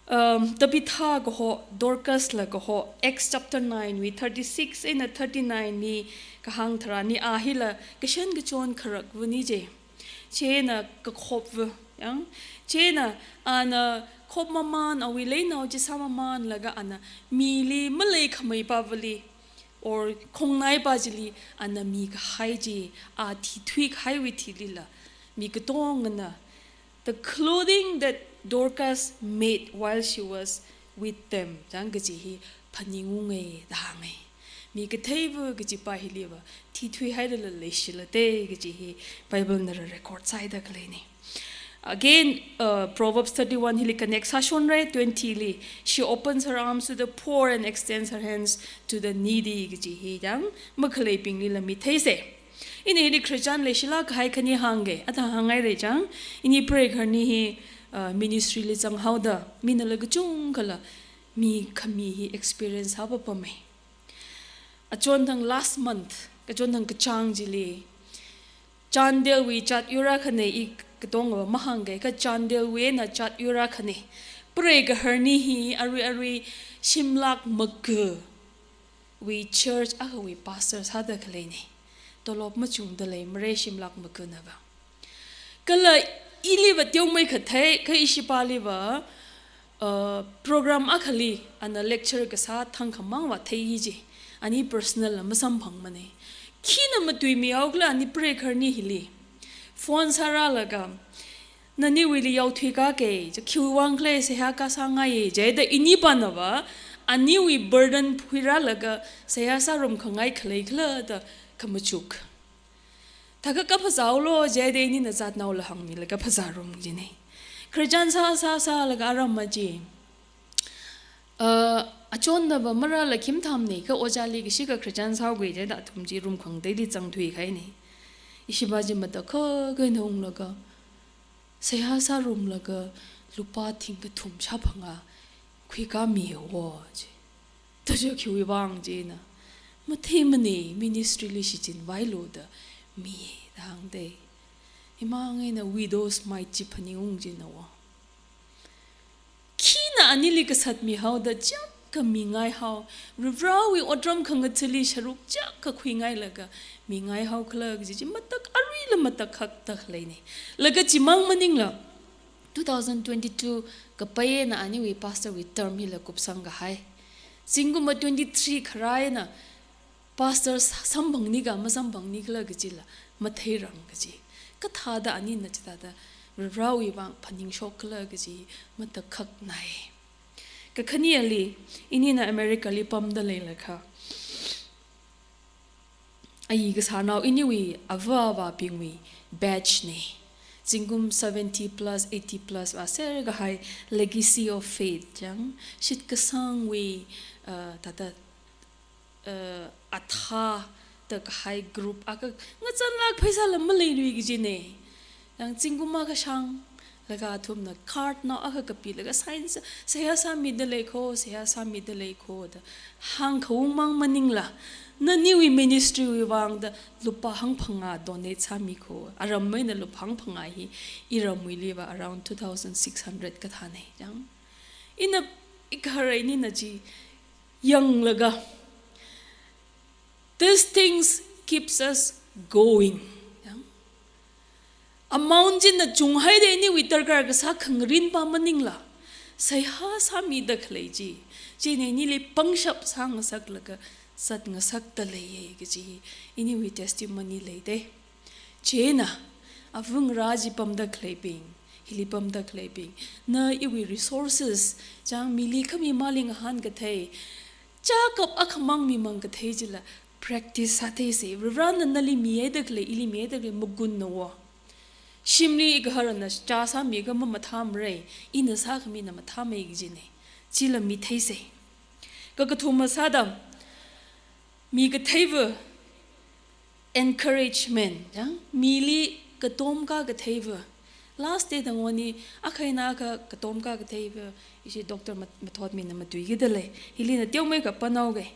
Um, Tabitha kaho, Dorcas la kaho, Acts chapter nine wui thirty-six eina thirty-nine li kahāng tharanli, a hila kashan kachon kharakvana ji. Chieina kakhopva, yang. Chieina ana khop mamān, awui leinao chi sāmamānlaga ana mili maleikhamei pavali, or khongnaipā chili ana mikahai chi, a thithuikahaiwui thilila, mi katongana, the clothing that Dorcas made while she was with them, chang, kaji hi phaningunga da hānga. Mi katheiva kajipa hiliva thithuihailala leishilata kaji hi Bible nala record sāhaida khaleina. Again, uh, Proverbs thirty-one hili connect sāshonra, twenty li, "She opens her arms to the poor and extends her hands to the needy," kaji hi yang makhaleibinglila mitheisa. Ina hili Christian leishilāk kahai khani hāngga, athang hāngngaira chang, ini preigahar ani hi, uh, ministry li zanghaoda, minala kachungkhala, mi khami hi experience sāpapamma. Achonthang last month, kachonthang kachāng chili, Chandelwui chat yur akhana, i katongva mahāngga, kha Chandelwui eina chat yur akhana. Preigahar ani hi arui arui shimlak makawui church akhawui pastor sāda khaleina. Tolop machungda leimara shimlak makawanava. Kala iliva teomeikha thei, kha ishipāliva, uh, program akhali ana lecture kasā thangkhamangva thei ji. Ani personal la masamphangmana. Khina matuimihao khala ani preigahar ani hili. Phone sārālaga, "Naniwuili yaothui kāka, chi khiwui vang khala seihā kasā ngai," jida inipānava, aniwui burden phuirālaga, "Seihā sārum khangai khalei khala?" da khamachuk. Thākha kaphazāhaolu jida inina zatnaola hāngmilaga phazārum jina. Christian sā, sā, sālaga aram maji. Uh, achonnava marāla khim thamna, kha ojāli kashikha Christian sāhaoga jida athum chi room khangateili zangthui kahaina. Ishipā chi matakhak eina unglaga, "Seihā sārumlaga lupā thingkathum shāphangā khuikāmihaowa," ji. "Taja khiwui vang?" jina. "Matheimana, ministry li shichinvailu da mi," da hāngda. Imang eina widow's mite chi phaningung jinawa. Khina anili kasat mihaoda chiyākha mingaihao, Varivarāwui otram khangathali sharuk chiyākha khuingailaga mingaihao khala kaji chi matak aruila matakhakda khaleina. Laga chimang maningla, two thousand twenty-two kapai eina aniwui pastor wui term hila kupsang kahai. Zingkumva twenty-three kharā eina pastor s-, samphangni kha masamphangni khala kajila matheirang kaji. Kathāda anina chithāda Varivarāwui vang phaningshok khala kaji matakhaknai. Kakhaneli, inina America li pamda leilakha, ayi kasānao iniwui ava avābingwui batch na. Zingkum seventy plus, eighty plus vāser kahai Legacy of Faith chang, shitkasangwui, uh, thāda, uh, athā da kahai group akha ngazanlāk pheisāla maleilui kajina. Yang zingkum akha shanglaga athumna card nao akha kapilaga sign sā, "Seihā sāmida lei kho, seihā sāmida lei kho," da hāngkhaungmang maningla, "Naniwui ministry wui vang da lupā hangphangā donate sāmi kho." Aram eina lupā hangphangā hi iramwuiliva around two thousand six hundred kathāna. Yang ina igahar einina chi yanglaga, "These things keeps us going." Yang amount china chunghaida iniwui darkar kasā khangarinpā maningla, seihā sāmida khalei chi, china inili pangshap sāngasaklaga zatngasakda leiya kaji iniwui testimony leida. Chieina, avangarā chi pamda khaleibing, hili pamda khaleibing, na iwui resources chang mili khami mali ngahān kathei, chakap akhamang mimang kathei chila practice sātheisa. Varivarāna nali mihaida khalei, ili mihaida khalei magunnawo. Shimli igaharana chā sāmikha mamathāmara, ina sākhamina mathāmei kajina. Chila mitheisa. Kakathuma sāda, mi katheiva encouragement, yang, mili katomkā katheiva. Last day tangoni, akha eina akha katomkā katheiva, ishi Doctor Mat-, Mathotmina matuikida lei. Hilina teomeikha pānao ge.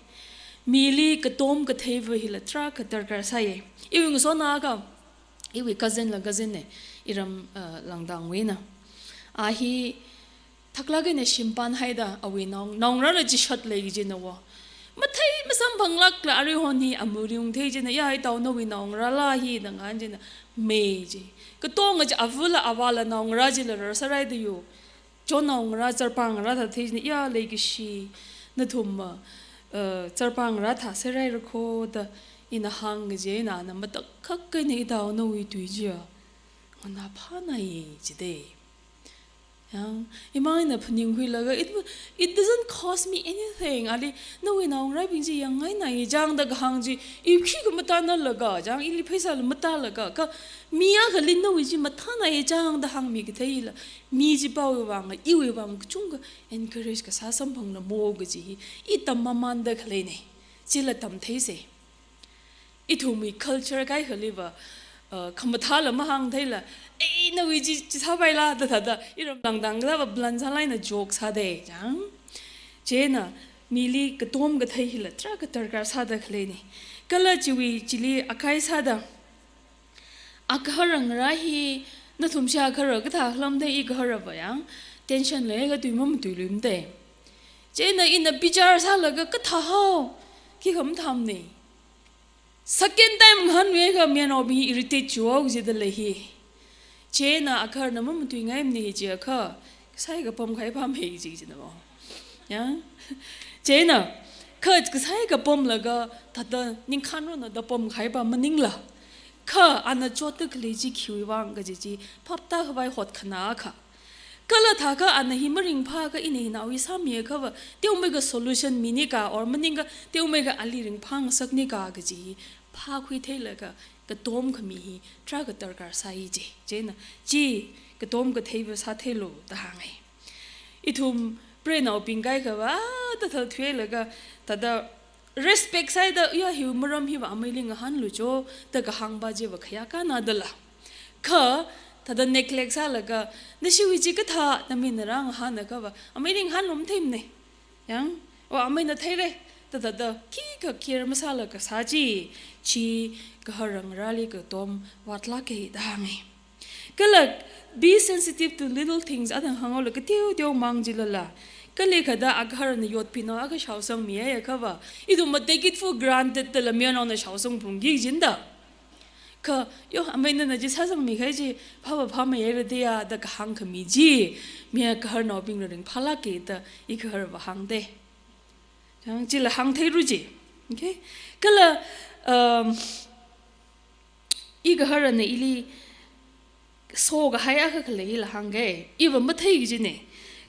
Mili katom katheiva hila tarākha darkar sāya. Iwui ngasotna akha, iwui cousin la cousin na, iram, uh, Langdangwuina. A hi thaklāk eina shimpānhaida awui naong, naongarāla chi shot lei kajinawo. Mathei masamphanglākla aruihon hi amuri ungthei china, "Ya, itaonawui naongarāla hi," da ngahān china, "Mei," ji. Katonga chi avāla avāla naongarā chila rarsarai da yu. Chon naongarā, zarpāngarā thāthei china, "Ya, leikashi, nathumva, uh, zarpāngarā thāsaraira kho," da ina hāng kaji eina ana matakhak eina itaonawui tui chiya nganāphānai jida. Yang, imang ina phaningkhuilaga, it, it doesn't cost me anything. Ali, nawui naongarābing chi yangngaina i chang da kahāng chi, i khikha matānalaga, chang, ili pheisāla matālaga, kha mi akhali nawui chi matāna i chang da hāngmi katheila, mi chipāwui vang, iwui vang kachungkha encourage kasā samphangna mo kaji hi, i tam mamānda khaleina. Chila tamtheisa. Ithumwui culture kaikhaliva, uh, khamathāla mahāngtheila, "Ei, nawui chi, chi sāpaila," da thāda, iram langdang khalava blunt sālaina joke sāda, chang. Chieina, mili katom kathei hila tarākha darkar sāda khaleina. Kala chiwui chili akai sāda, agahara ngarā hi, nathumshi agahara kathā khalamda, i gaharava yang, tension leiakha tui mamatuiluimada. Chieina ina bichar sālaga kathā hao, khikha mathāmana. Second time ngahānakha mayarnaobing irritate chihaoki jida lei hi. Chieina agaharana mamatuingaimana hi jiakha, kasai kapam kahai pamhai ji jina bo. Ya? Chieina, kha kasai kapamlaga thāda ningkhānrona da pamkahai pa maningla, kha ana chotda khalei chi khiwui vang kaji chi phaptākhavai hotkhanā akha. Kala thākha ana hi maringphākha ina hi naowui sāmiakhava, teomeikha solution minika, or maningakha teomeikha ali ringphāngasaknika kaji hi phākhuitheilaga katom khami hi tarākha darkar sāi ji. Chieina, chi katom katheiva sātheilu da hānga. Ithum preinaobing kaikhava, da thāthuilaga, thāda respect sāda, ya, hiwui maram hiva ameili ngahānlu cho, da kahāng pa chiva khayā kannadala. Kha, thāda neglect sālaga, nashiwui chi kathā, namina rāngahānakhava, ameili ngahānlu matheimana. Yang, o ameina theira, da thāda, khikha care masālaga sā chi, chi, gahara ngarāli katom vātlāka da hānga. Kala, be sensitive to little things, athang hānghaola kateo teo mang jilala. Kali khada agaharana yotpinao akha shaosangmiya akhava, ithumva take it for granted dala mayarnaona shaosangphungki jinda. Kha, yo, amei nana chi sāsangmikahai chi, phāva phāmeihaira diya, da kahāng khami chi, mi agaharanaobingla ringphālāka da, i gaharava hāngda. Chang chila hāngtheiru ji. Okay? Kala, um, i gaharana ili sokahai akha khalei hila hāngga. Iva matheiki jina.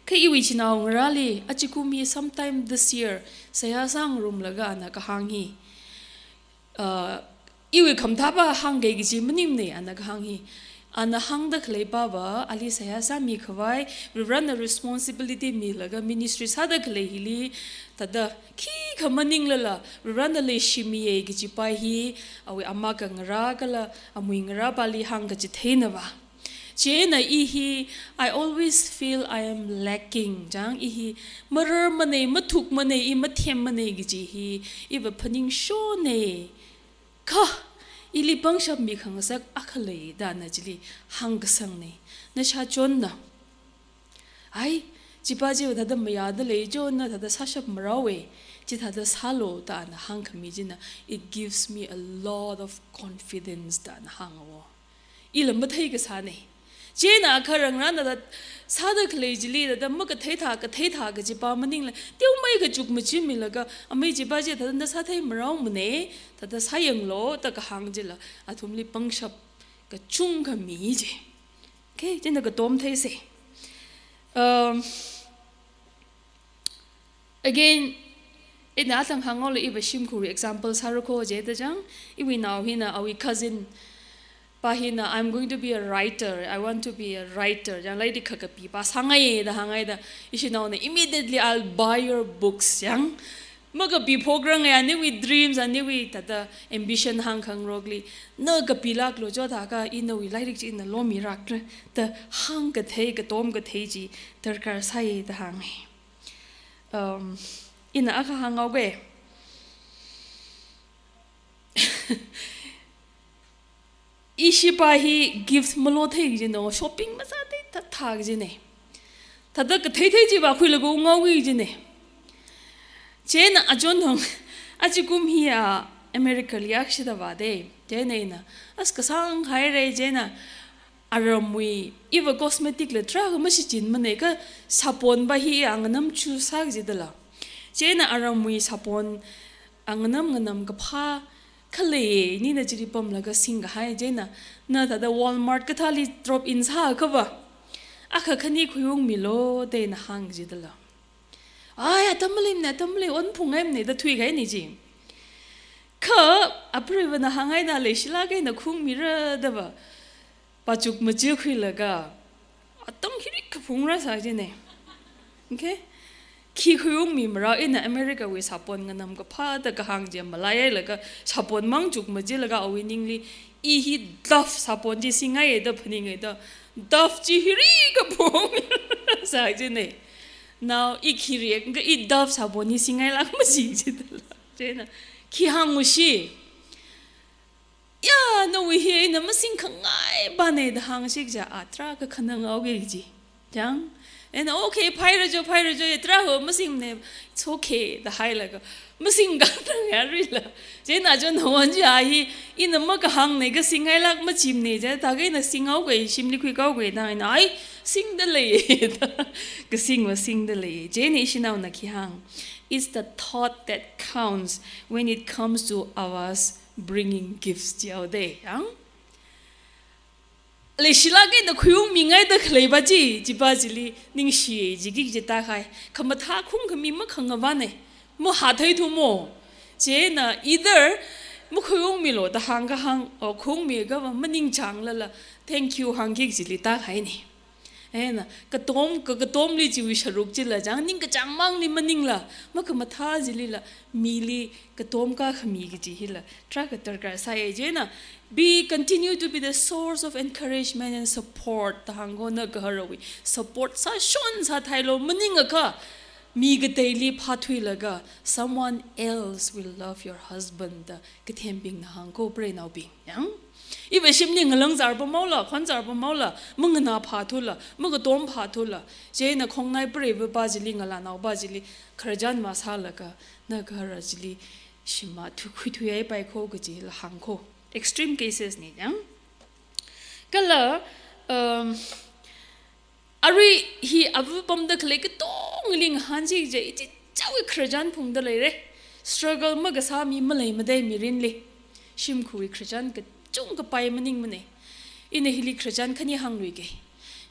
Kha iwui chinao ngarāli, achikum hi sometime this year, seihā sāngarumlaga ana kahāng hi. Uh, iwui khamathā pa hāngga kaji maningmana ana kahāng hi. Ana hāngda khalei pava, ali seihā sāmikhavai, Varivarana responsibility milaga ministry sāda khalei hili, thāda, khikha maninglala, Varivarana leishimiya kaji pa hi, awui amaka ngarā kala, amui ngarā pali hāngkachitheina va. Chieina i hi, I always feel I am lacking. Chang i hi, mararmana, mathukmana, i mathemmana kaji hi, iva phaningshona. Kha, ili pangshap mikhangasak akha lei da ana chili hāngkasangna. Nashā chonna. Ai, chi pa chiva thāda mayāda lei chonna thāda sāshap marao e. Chi thāda sālu da ana hāngkhami china, it gives me a lot of confidence da ana hānga wo. Ila mathei kasāna. Chieina agaharangarāna da sāda khalei chili da, da makathei thā, kathei thā kaji pa maningla, teomeikha chukmajimilaga, amei chi pa chi thāda na sāthei maraomana, thāda sāyanglu, da kahāng chila, athumli pangshap kachungkha mi ji. Okay, china katom theisa. Um, Again, ina athang hānghaola iva shimkhurwui example sāra kho jida chang, iwui nao hina, awui cousin pa hina, "I'm going to be a writer, I want to be a writer," chang, lairik kakapi pa sāngai da hāngai da, ishinaona, "Immediately I'll buy your books," chang. Makapi phokrangai, aniwui dreams, aniwui thāda ambition hāngkhangarokli, na kapilāklu cho thākha, i nawui lairik chi ina lomirakra, da hāngkathei, katom kathei chi darkar sāi da hānga. Um, ina akha hānghaoga. Ishi pa hi gift malotheiki jina, shopping masāthei thā, thāki jina. Thāda kathei thei chi vākhuilaga unghaoki jina. Chieina achon thang, achikum hi a America li akshida vāda. Chieina ina, as kasānghaira chieina, aramwui, iva cosmetic la tarākha mashichinmana kha sabon pa hi a nganam chu sāki jidala. Chieina aramwui sabon a nganam nganam kaphā khalei, nina chili pamlaga singkahai chieina, na thāda Walmart kathāli drop in sākhava, Akha khani khuiungmilu da ina hāng jidala, ai, atam maleimana, atam malei, ot phungngaimana da thuikahaina ji. Kha apreivana hāngngaida leishilāk eina khuiungmira da va, pachuk machitkhuilaga, atam hirik kaphungrāsā jina. Okay? Khi khuiungmi marao, ina America wui sāpon nganam kaphā da kahāng chi malai hailaga, sāpon mang chuk machilaga awui ningli, i hi Dove sāpon chi singngaiya da phaninga da, Dove chi hirik kaphungrāsā jina. Now, i khi react kha, i Dove sāpon hi singngailāk maji jidala. Chieina, khi hāngushi. Ya, nawui hi ina masingkhangai bane da hāngshi kaja, a tarākha khananghaoki ji. Chang? Ina, okay, phaira jo, phaira jo, ya tarākha masingmana, it's okay da hailaga, masingkhanang ya rila. Chieina jo nawon chi a hi, ina makahāngna kha singngailāk majimana ja, thākha ina singhaoki, shimli khuikaoki da ina, ai, singda lei da. Kasingva singda lei. Chieina ishinaona khi hāng, it's the thought that counts when it comes to us bringing gifts jihaoda, yang? Leishilāk eina khuiungmingaida khaleipa chi, chipa chili ningshiya jiki jita kahai. Khamathā khungkhami makhangavāna. Mahātheithu mo. Chieina either makhuiungmilu da hāngkahāng, o khuiungmi kha va maningchānglala, thank you hāngki kajili tākahaina. Ena, katom, ka, katomli chiwui sharuk chila chang, ningkachāng mangli maningla, makhamathā chilila, mili katom kakhami kaji hila tarākha darkar sāya. Chieina, be, continue to be the source of encouragement and support da hāngko, na gaharawui support sāshon sāthailu, maningakha mi kateili phāthuilaga, someone else will love your husband da kathembingna hāngko, preinaobing. Yang? Iva shimli ngalāngzār pamhaola, khonzār pamhaola, manganāphāthula, makatomphāthula. Chieina khongnai preiva pa chili, ngalānaopa chili, khararchan masālaga, na gahara chili shim mathukhuithuihaipaiko kajila hāngko. Extreme cases na, yang? Kala, um, arui hi ava pamda khalei katongali ngahānchija, ichichāwui khararchan phungda leira. Struggle makasā mi maleimada mirinli. Shimkhurwui khararchan kachungkha pai maningmana. Ina hili khararchan khani hāngluiki.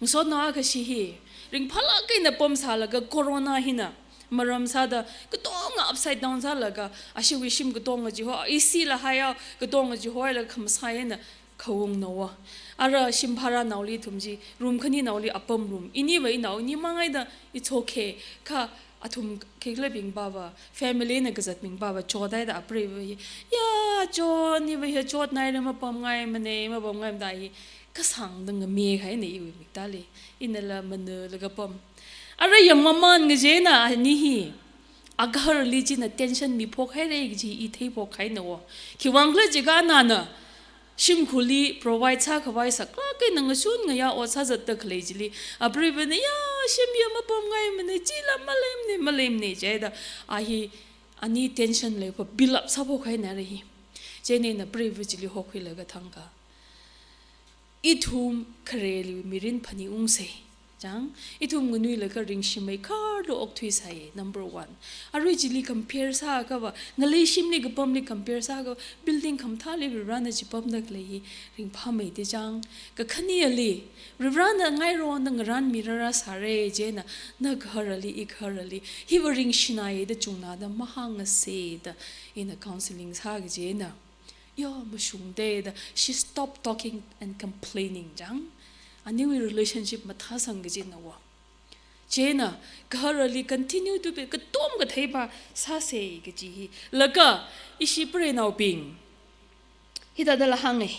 Ngasotnao akha shi hi, ringphālāk eina pamsālaga corona hina maram sāda, katonga upside down sālaga, ashiwui shim katonga chihoi, isila haiya, katonga chihoilaga khamasai eina khaungnaowa. Ara shim bharanaoli ithum chi, room khaninaoli apam room. Iniva inao ini mangaida, it's okay. Kha athum khikhalabingpa va, family na kazatbingpa va, chothaida apreiva hi, ya, chot, niva hi chotnaira, mapamngaimana, mapamngaimada hi, kasāngda ngameikahaina iwui miktāli. Inala manalaga pam. Ara yangmaman ngachina ani hi, agaharali china tension miphokhaira kaji i theiphokkhaina wo. Khiwuivang khala jiakha nana shimkhurli provide sākhavai saklāk eina ngashun ngayā ot sāzatda khalei chili, apreivana ya, shim ya mapamngaimana, chila maleimana, maleimana jida, a hi ani tension leipa build up sāphokhaina ara hi. Chieina ina preiva chili hokhuilaga thangkha, ithum khareli mirin phaningungsa. Chang, ithum nganuilaga ringshimei khardo okthuisai, number one. Arui chili compare sākha va, ngalei shimli kapamli compare sākha va, building khamathāli Varivarana chi pamda khalei hi ringphāmeida chang. Kakhaneli, Varivarana ngairona ngarānmi rāra sāra chieina, na gaharali, i gaharali, hiva ringshinaida chungnada mahāngasa da, ina counseling sā kajina. Ya, mashungda da, she stopped talking and complaining chang. Aniwui relationship mathāsang kajina wo. Chieina, gaharali continue to be, katom katheipa sāsa kaji hi. Laga, ishi preinaobing, hithādala hānga.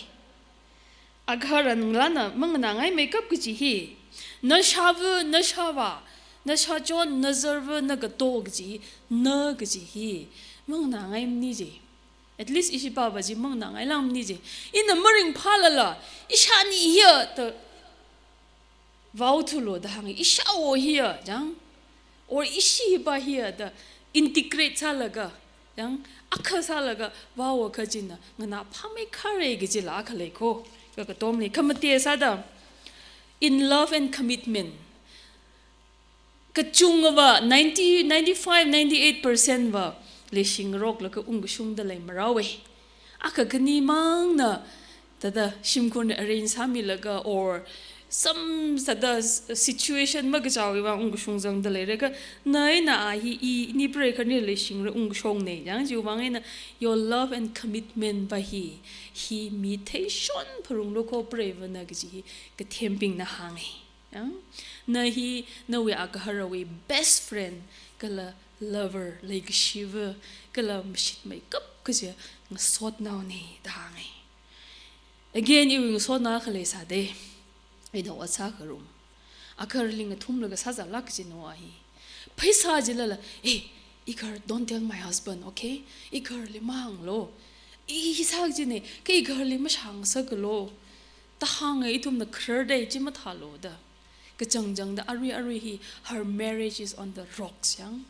Agaharan ngalāna manganāngaimeikap kaji hi, nashāva, nashāvā, nashāchon, nazarva, nagato kaji hi, na kaji hi manganāngaimana ji. At least ishipava chi manganāngailākmana ji. Ina maringphālala, ishāni hiya da vaothulu da hānga, ishāwo hiya, chang, or ishipa hiya da integrate sālaga, chang, akha sālaga vaowa kajina nganāphāmeikhara kajila akha leiko. Kakatomli, khamate sāda, in love and commitment, kachungava ninety, ninety-five, ninety-eight percent va leishingaroklaga ungkashungda lei marao e. Akha khani mangna, thāda shimkhurna arrange sāmilaga or samsada s-, situation makachāwui vang ungkashung zangda leira kha, na eina a hi ini preikhani leishingra ungkashungna, yang chiwui vang eina your love and commitment va hi, hi mi theishon pharunglu kho preivana kaji hi kathembingna hānga. Yang, na hi nawui agaharawui best friend, kala lover, leikashiva, kala mashitmeikap kaja ngasotnaona da hānga. Again, iwui ngasotna khalei sāda, ina ot sākharum. Agaharali ngathumlaga sāzālāk kaji nawui hi. Pheisā jilala, "Hey, igaharli don't tell my husband, okay? Igaharli mahānglu. I hi sā kajina, kha igaharli mashāngasaklu," da hānga, ithumna khararda chi mathālu da. Kachangchangda arui arui hi, her marriage is on the rocks, yang.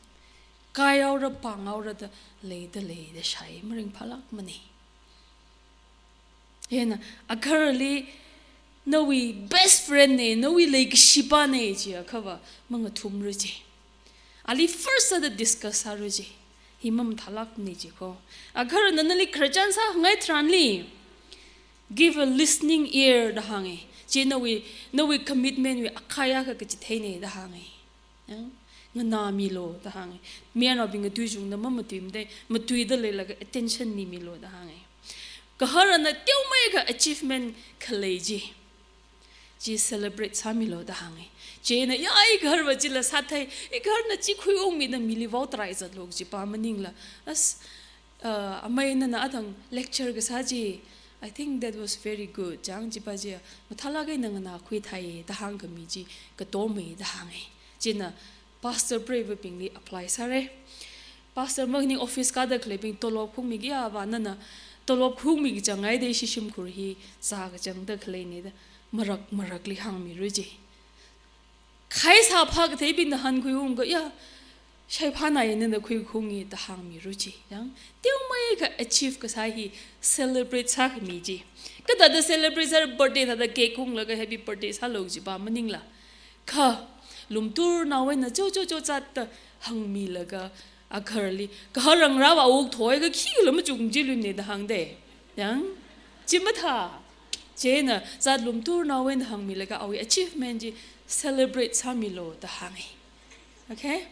Kaihaora, pānghaora da leida leida shai maringphālākmana. Hina, agaharali nawui best friend na, nawui leikashipana chiakhava mangathumra ji. Ali first sāda discuss sāra ji. Hi mamathālākmana ji kho. Agaharana nali khararchan sāngai tharanli, give a listening ear da hānga. Chi nawui, nawui commitment wui akhai akha kachitheina da hānga. Yang, nganāmilu da hānga. Mayarnaobing ngatui chungda mamatuimada, matuida leilaga attention mimilu da hānga. Gaharana teomeikha achievement khalei chi, chi celebrate sāmilu da hānga. Chieina, ya, igaharva chila sāthei, igaharna chi khuiungmida mili vaotarai zatlu kaji pa maningla, as, uh, amei nana athang lecture kasā chi, "I think that was very good. Chang chipa chi mathālāk eina nganākhuithai," da hāngkhami chi katomei da hānga. China pastor preivabingli apply sāra. Pastor maning office kāda khaleibing tolop khungmi kayāva nana tolop khungmi kachang ngaida ishi shimkhur hi zā kachangda khaleina da marak marakli hāngmiru ji. Khaisā phākatheibingna hankhuiungakha, ya, shaiphānai nana khuikhungi da hāngmiru ji. Yang, teomeikha achieve kasā hi celebrate sākhami ji. Kathāda celebrate sāra, birthday thāda cake khunglaga happy birthday sālu kaji pa maningla. Kha, lumturnao eina cho cho cho zatda hāngmilaga, agaharali, "Gaharangarava awuk thoi kha khikhala machung jilunna," da hāngda. Yang, chi mathā. Chieina, zat lumturnao eina hāngmilaga awui achievement chi celebrate sāmilu da hānga. Okay?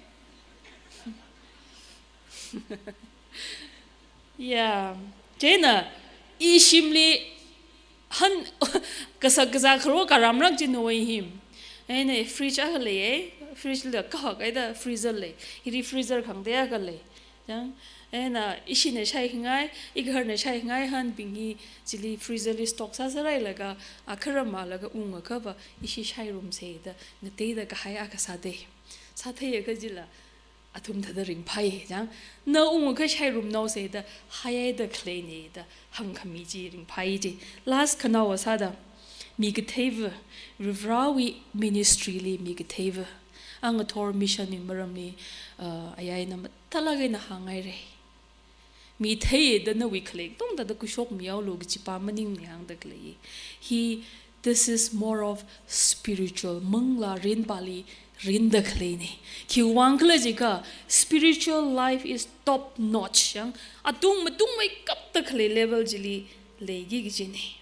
Ya. Chieina, ishimli han kasak kazā kharo karamrak chi nawui hi. Eina fridge akha lei, eh? Fridge la kahak eida freezer lei. Hili freezer khangatei akha lei. Yang, eina ishina shaingai, igaharna shaingai hanbing hi chili freezer li stock sāsārailaga, akharam malaga ungakhava, ishi shairumsa da, ngateida kahai akha sāda. Sātheiakha chila, athum thāda ringphai, yang, na ungakha shairumnaosa da, haida khaleina da, hāngkhami chi ringphai ji. Last khanaowa sāda, mi katheiva, Varivarāwui ministry li mi katheiva. Angathor mission wui maramli, uh, ayai na mathālāk eina hānghaira. Mi theida nawui khalei tongda da kushok mihaolu kaji pa maningna hāngda khalei. Hi, this is more of spiritual, manglā rinpali rinda khaleina. Khiwui vang khala jiakha, spiritual life is top notch. Yang, atung matungmeikapda khalei level chili leiki kajina.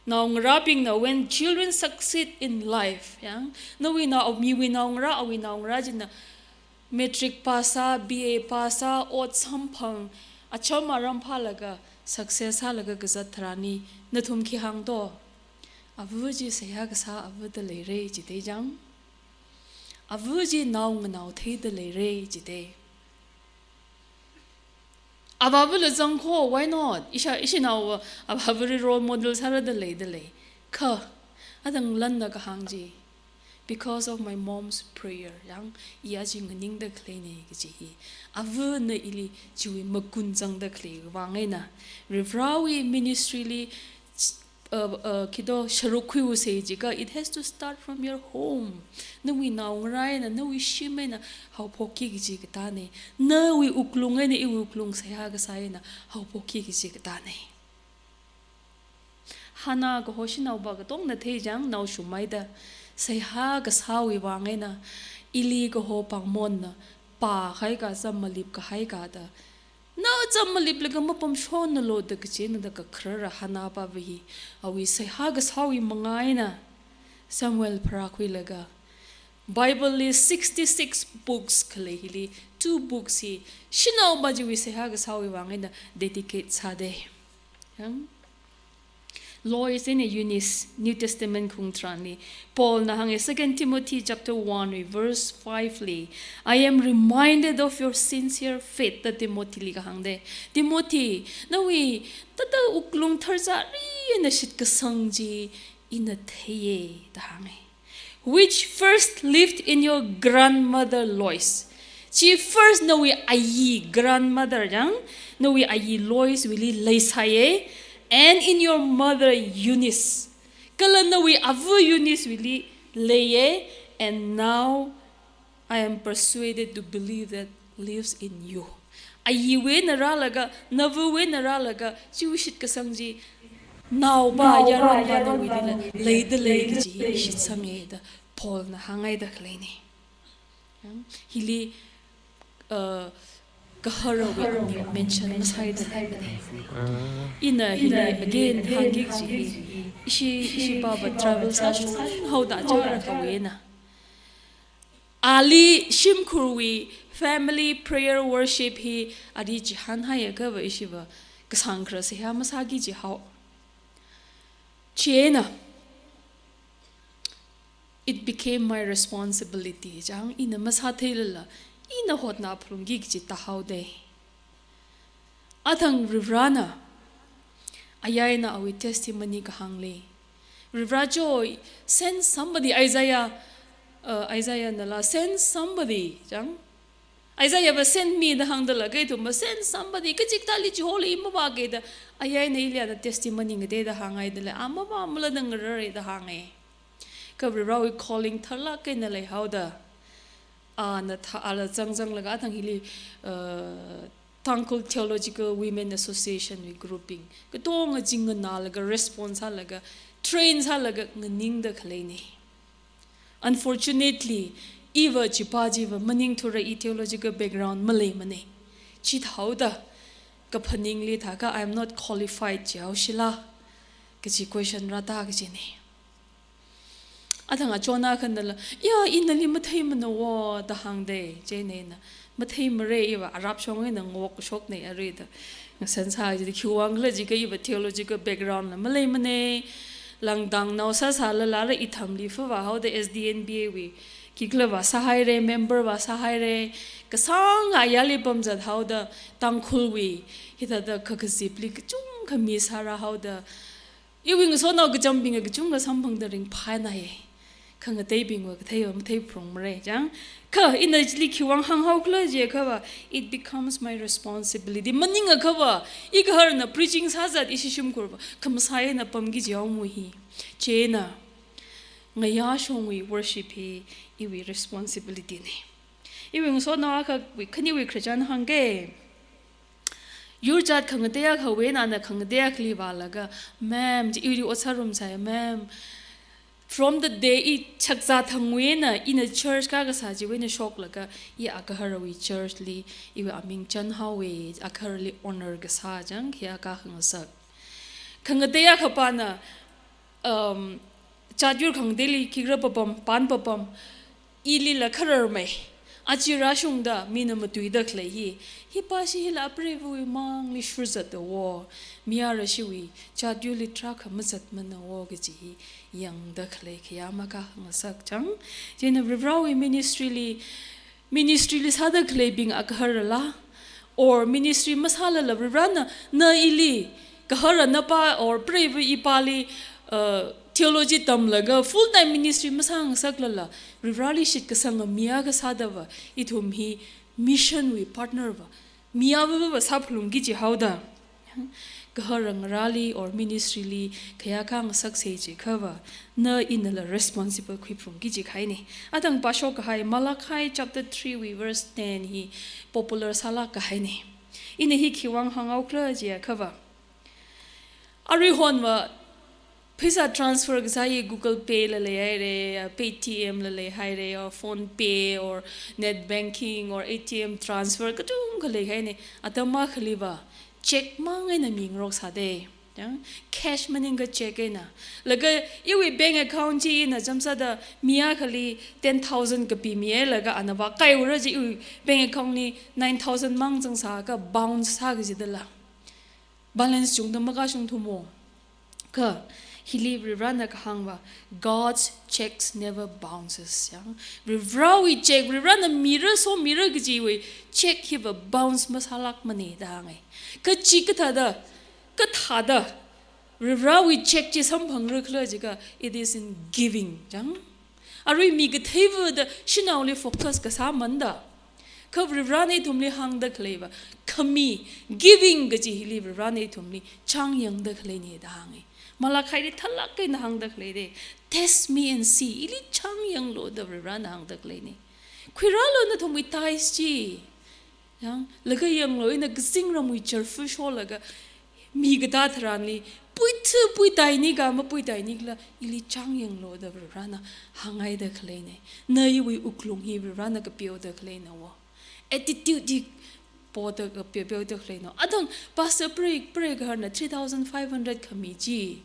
Naongarābingna, when children succeed in life, yang, nawui nao, miwui naongarā, awui naongarā china matric pass sā, B A pass sā, ot samphang, acham aram phālaga, success sālaga kazat tharanli, nathum khi hāng to? Ava chi seihā kasā ava da leira jida chang. Ava chi nao nganao theida leira jida. Avāvala zangkho, why not? Isha, ishinaova avāvali role model sārada leida lei. Kha, athang lanna kahāng chi, "Because of my mom's prayer," yang, i aja nganingda khaleina kaji hi. Avana ili chiwui magun zangda khalei vang eina, Varivarāwui ministry li uh, uh, khi to sharuk khuiusa jiakha, it has to start from your home. Nawui naongarā eina, nawui shim eina haophokki kaji katāna. Nawui wuklung eina iwui wuklung seihā kasā eina haophokki kaji katāna. Hannah kaho shanaova katongna thei chang, nao shumaida seihā kasāwui vang eina, ili kaho pāngmonna, pākahai ka, zam malip kahai ka da, na zam maliplaga mapamshonnalu da kachina da kakharara Hannah pava hi, awui seihā kasāwui manga eina, Samuel pharākhuilaga, Bible li sixty-six books khalei hili, two books hi shanao majiwui seihā kasāwui vang eina dedicate sāda. Yang Lois eina Eunice, New Testament khaung tharanli, Paul na hānga, Second Timothy chapter one wui verse five li, "I am reminded of your sincere faith," da Timothy li kahāngda. Timothy, nawui tata wuklung tharzari eina shitkasang chi ina theiya da hānga. "Which first lived in your grandmother Lois." Chi first nawui ayi, grandmother yang, nawui ayi Lois wuili leisāya, "and in your mother Eunice." Kala nawui ava Eunice wuili leiya, "and now I am persuaded to believe that lives in you." Ayiwui eina rālaga, nawui eina rālaga, chiwui shitkasang chi naopa, yaronpa nawuilila leidalei kaji shitsanga da Paul na hānghaida khaleina. Hili, uh, gaharawui aming mention masāhaida khaleina. Ina hili again hāngki kaji hi, ishi, ishi pāva travel sāshunghaoda chara kawena. Ali shimkhurwui family prayer worship hi ali chihānhaiakhava ishiva kasāngkharā seihā masāki jihao. Chieina, "It became my responsibility," chang, ina masātheilala, ina hotna phalungki kaji tāhaoda. Athang Varivarana, ayā eina awui testimony kahāngli, Varivara cho, "Send somebody," Isaiah, uh, Isaiah nala, "Send somebody," chang. Isaiah va, "Send me," da hāngdala, kha ithumva, "Send somebody, kachikathāli chihole, i mavāki," da, ayā eina ili ana testimony ngateida hānghaidala, a mavāmala da ngarāra da hānga. Kha Varivarawui calling tharlāk eina leihaoda, ana thā, ala zangzanglaga athang hili, uh, Tangkhul Theological Women Association wui grouping katonga chi nganālaga, response sālaga, train sālaga nganingda khaleina. Unfortunately, iva chipā chiva maningthura, i theological background maleimana. Chithāhaoda kaphaningli thākha, "I am not qualified," jihaoshila kaji question rātā kajina. Athang achon akhanala, "Ya, i nali matheimana wo," da hāngda, chieina ina, "Matheimara, iva Arab shong eina ngokshokna arui," da. Ngasan sā jida, khiwuivang khala jiakha iva theological background la maleimana. Langdang nao sāsālala ithumli phāvāhaoda S D N B A wui khikhala vāsāhaira, member vāsāhaira. Kasāng ayāli pamzathaoda, Tangkhulwui hithāda kakazipli kachungkha mi sārāhaoda, iwui ngasotnao kachambingva kachungkha samphangda ringphānāya. Khangateibingva katheiva matheiphalungmara, chang. Kha ina chili khiwuivang hānghao khala jiakhava, "It becomes my responsibility." Maningakhava, igaharna preaching sāzat ishi shimkhurva khamasai eina pamki jihaomo hi. Chieina, ngayā shongwui worship hi iwui responsibility na. Iwui ngasotnao akhawui, khaniwui Christian hāngke. Yur jat khangatei akhawui eina ana khangatei akhali vālaga, "Ma'am," chi, iwui ot sārum sai, "Ma'am, from the day i chakzā thangwui eina, ina church kakasā chiwui eina shoklaga, i agaharawui church li iwui aming chanhaowa, agaharali honor kasā chang, khayākha khangasak." Khangatei akhapana, um, jat yur khangateili khikhala papam, pan papam, ilila khararmei. Aja rāshungda mina matuida khalei hi, "Hi pāshi hila apreivawui mangli shurzatda wo, mayarashiwui jat yurli tarākha mazatmana wo," kaji hi yangda khalei khayā makha khangasak chang. Chieina Varivarawui ministry li, ministry li sāda khaleibing agaharala, or ministry masālala Varivarana, na ili, gahara napā or preiva ipāli, uh, theology tamlaga full time ministry masāngasaklala, Varivarali shitkasanga mi akha sādava, ithum hi mission wui partner va, mi avāva sāphalungki jihaoda. Gahara ngarāli or ministry li khayākha ngasaksa jiakhava, na inala responsible khuiphalungki jikahaina. Athang pāshok kahai Malachi chapter three wui verse ten hi popular sālāk kahaina. Ina hi khiwuivang hānghao khala jiakhava, aruihonva pheisā transfer kasā hi Google Pay la leihaira, Paytm la leihaira, or PhonePe, or net banking, or A T M transfer kachungkha leihaina. Atam akhaliva cheque mang eina mingarok sāda. Chang, cash maningakha check eina. Laga iwui bank account chi ina chāmsāda mi akhali ten thousand kapimiya laga ana vākaiura chi iwui bank account li nine thousand mang zangsāakha bounce sā kajidala. Balance chungda makashung thumo. Kha, hili Varivarana kahāngva, God's checks never bounces. Chang, Varivarawui check, Varivarana mira somira kajiwui check hiva bounce masālākmana da hānga. Kha chi kathāda, kathāda Varivarawui check chi samphangra khala jiakha, it is in giving. Chang, arui mi katheiva da shanaoli focus kasā manda. Kha Varivarana ithumli hāngda khaleiva, khami, giving kaji hili Varivarana ithumli chāngyangda khaleina da hānga. Malakhaili thālāk eina hāngda khaleida, "Test me and see," ili chāngyanglu da Varivarana hāngda khaleina. Khuirālu nathumwui tithes chi. Chang, laga yanglu, ina kazingramwui charfu sholaga, mi katā tharanli, puithu puitaini kha mapuitaini khala, ili chāngyanglu da Varivarana hānghaida khaleina. Na iwui wuklung hi Varivarana kapeoda khaleina wo. Attitude hi poda kapeo, peoda khaleina. Athang pastor pray, pray kaharna three thousand five hundred khami chi.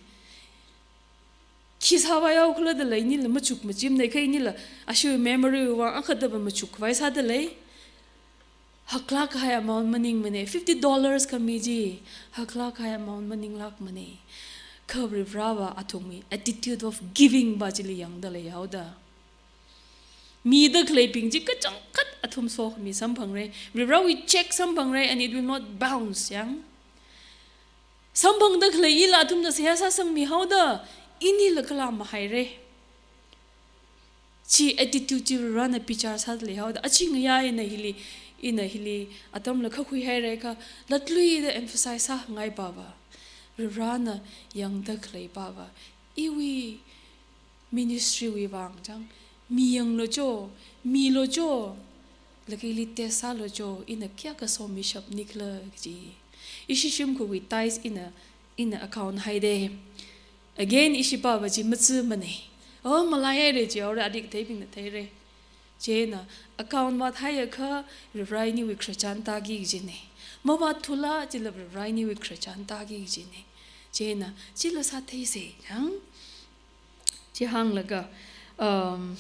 Khi sāvāyao khala da leini la machuk machimna kha inila, ashiwui memory vang akha da va machuk khavai sāda lei. Haklāk kahai amount maningmana, fifty dollars khami chi, haklāk kahai amount maninglākmana. Kha Varivarava athumwui attitude of giving va chili yangda leihaoda. Mida khaleibing chi kachangkhat athum sokhami samphangra. Varivarawui check samphangra and it will not bounce, chang. Samphangda khalei ila athumna seihā sāsangmihaoda, inila kala mahaira. Chi attitude chi Varivarana bichar sāda leihaoda, achi ngayā ina hili, ina hili atamla kha khuihaira kha, latluida emphasize sāngai pava. Varivarana yangda khalei pava. Iwui ministry wui vang chang, mi yanglu cho, milu cho, laga ili test sālu cho, ina kayākha somishapni khala kaji. Ishi shimkhurwui tithes ina, ina account haida. Again, ishi pava chi mathāmana. Oh, malaihaira chihaora, adik theibingna theira. Chieina, account vāthaiakha Varivara iniwui khararchan tāki kajina. Mavātthula chila Varivara iniwui khararchan tāki kajina. Chieina, chila sātheisa, chang. Chi hānglaga, um,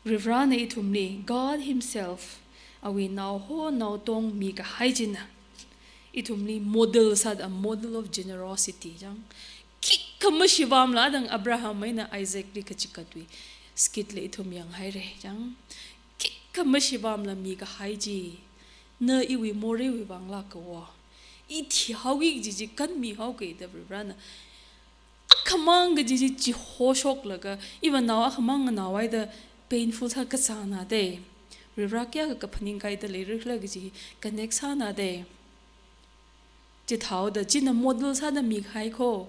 Varivarana ithumli, God himself, awui naoho naotong mikahai china, ithumli model sāda, a model of generosity, chang. Khikha mashivamla, adang Abraham eina Isaacli kachikatwui skitli ithum yanghaira, chang. Khikha mashivamla mikahai chi, na iwui moreiwui vang lāka wo. I thihaoki kaji chi kanmihaoki da Varivarana akhamang kaji chi chihoshoklaga, iva nao akhamang nganao haida painful sā kachāna da. Varivara kayākha kaphaning kaida leira khala kaji connect sāna da. Chithāhaoda china model sāda mikahai kho.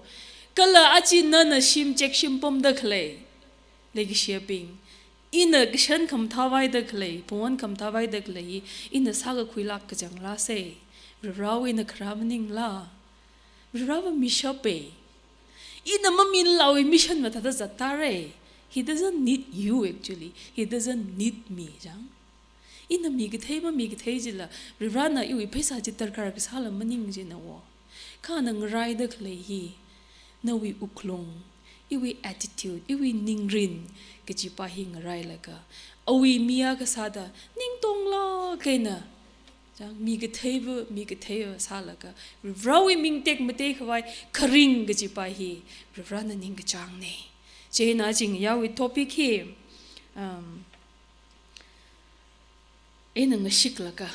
Kala achi nana shim check shim pamda khalei leikashiyabing, ina kashan khamathā vaida khalei, pon khamathā vaida khalei, ina sākakhuilāk kachangla se. Varivarawui eina kharā maningla. Varivarava mishapa. Ina maminlawui mission mathāda zattāra. He doesn't need you actually. He doesn't need me, chang. Ina mi kathei mami kathei chila, Varivarana iwui pheisā chi darkar kasāla maning china wo. Kha ana ngaraida khalei hi, nawui wuklung, iwui attitude, iwui ningrin kaji pa hi ngarailaga, awui mi akha sāda, ningtonglāk eina, chang, mi katheiva, mi katheiva sālaga, Varivarawui ming tekmatei khavai kharing kaji pa hi, Varivarana ningkachāngna. Chieina chi ngayāwui topic hi, um, eina ngashiklaga,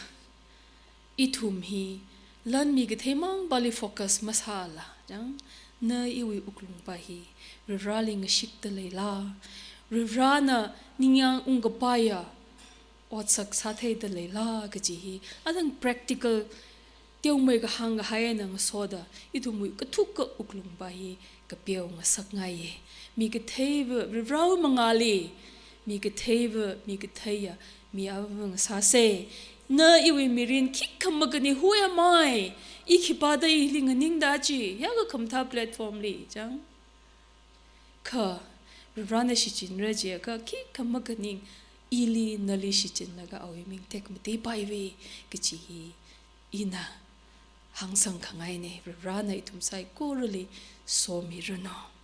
ithum hi lan mi katheimang pali focus masāla, chang, na iwui wuklung pa hi Varivarali ngashikda leila, Varivarana ningyāng ungkapaiya otsak sātheida leila kaji hi, adang practical teomei kahāng kahai eina ngasoda, ithumwui kathuka wuklung pa hi kapeo ngasakngaiya. Mi katheiva, Varivarawui mangāli, mi katheiva, mi katheiya mi ava ngasāsa. Na iwui mirin khikha makani, who am I? I khipāda ili nganingda chi, yākha khamathā platform li, chang. Kha, Varivarana shichinra chiakha khikha makaning, ili nali shichinlaga awui ming tekmatei paiva kaji hi ina hāngsangkhangaina. Varivarana ithum saikorali somiranu.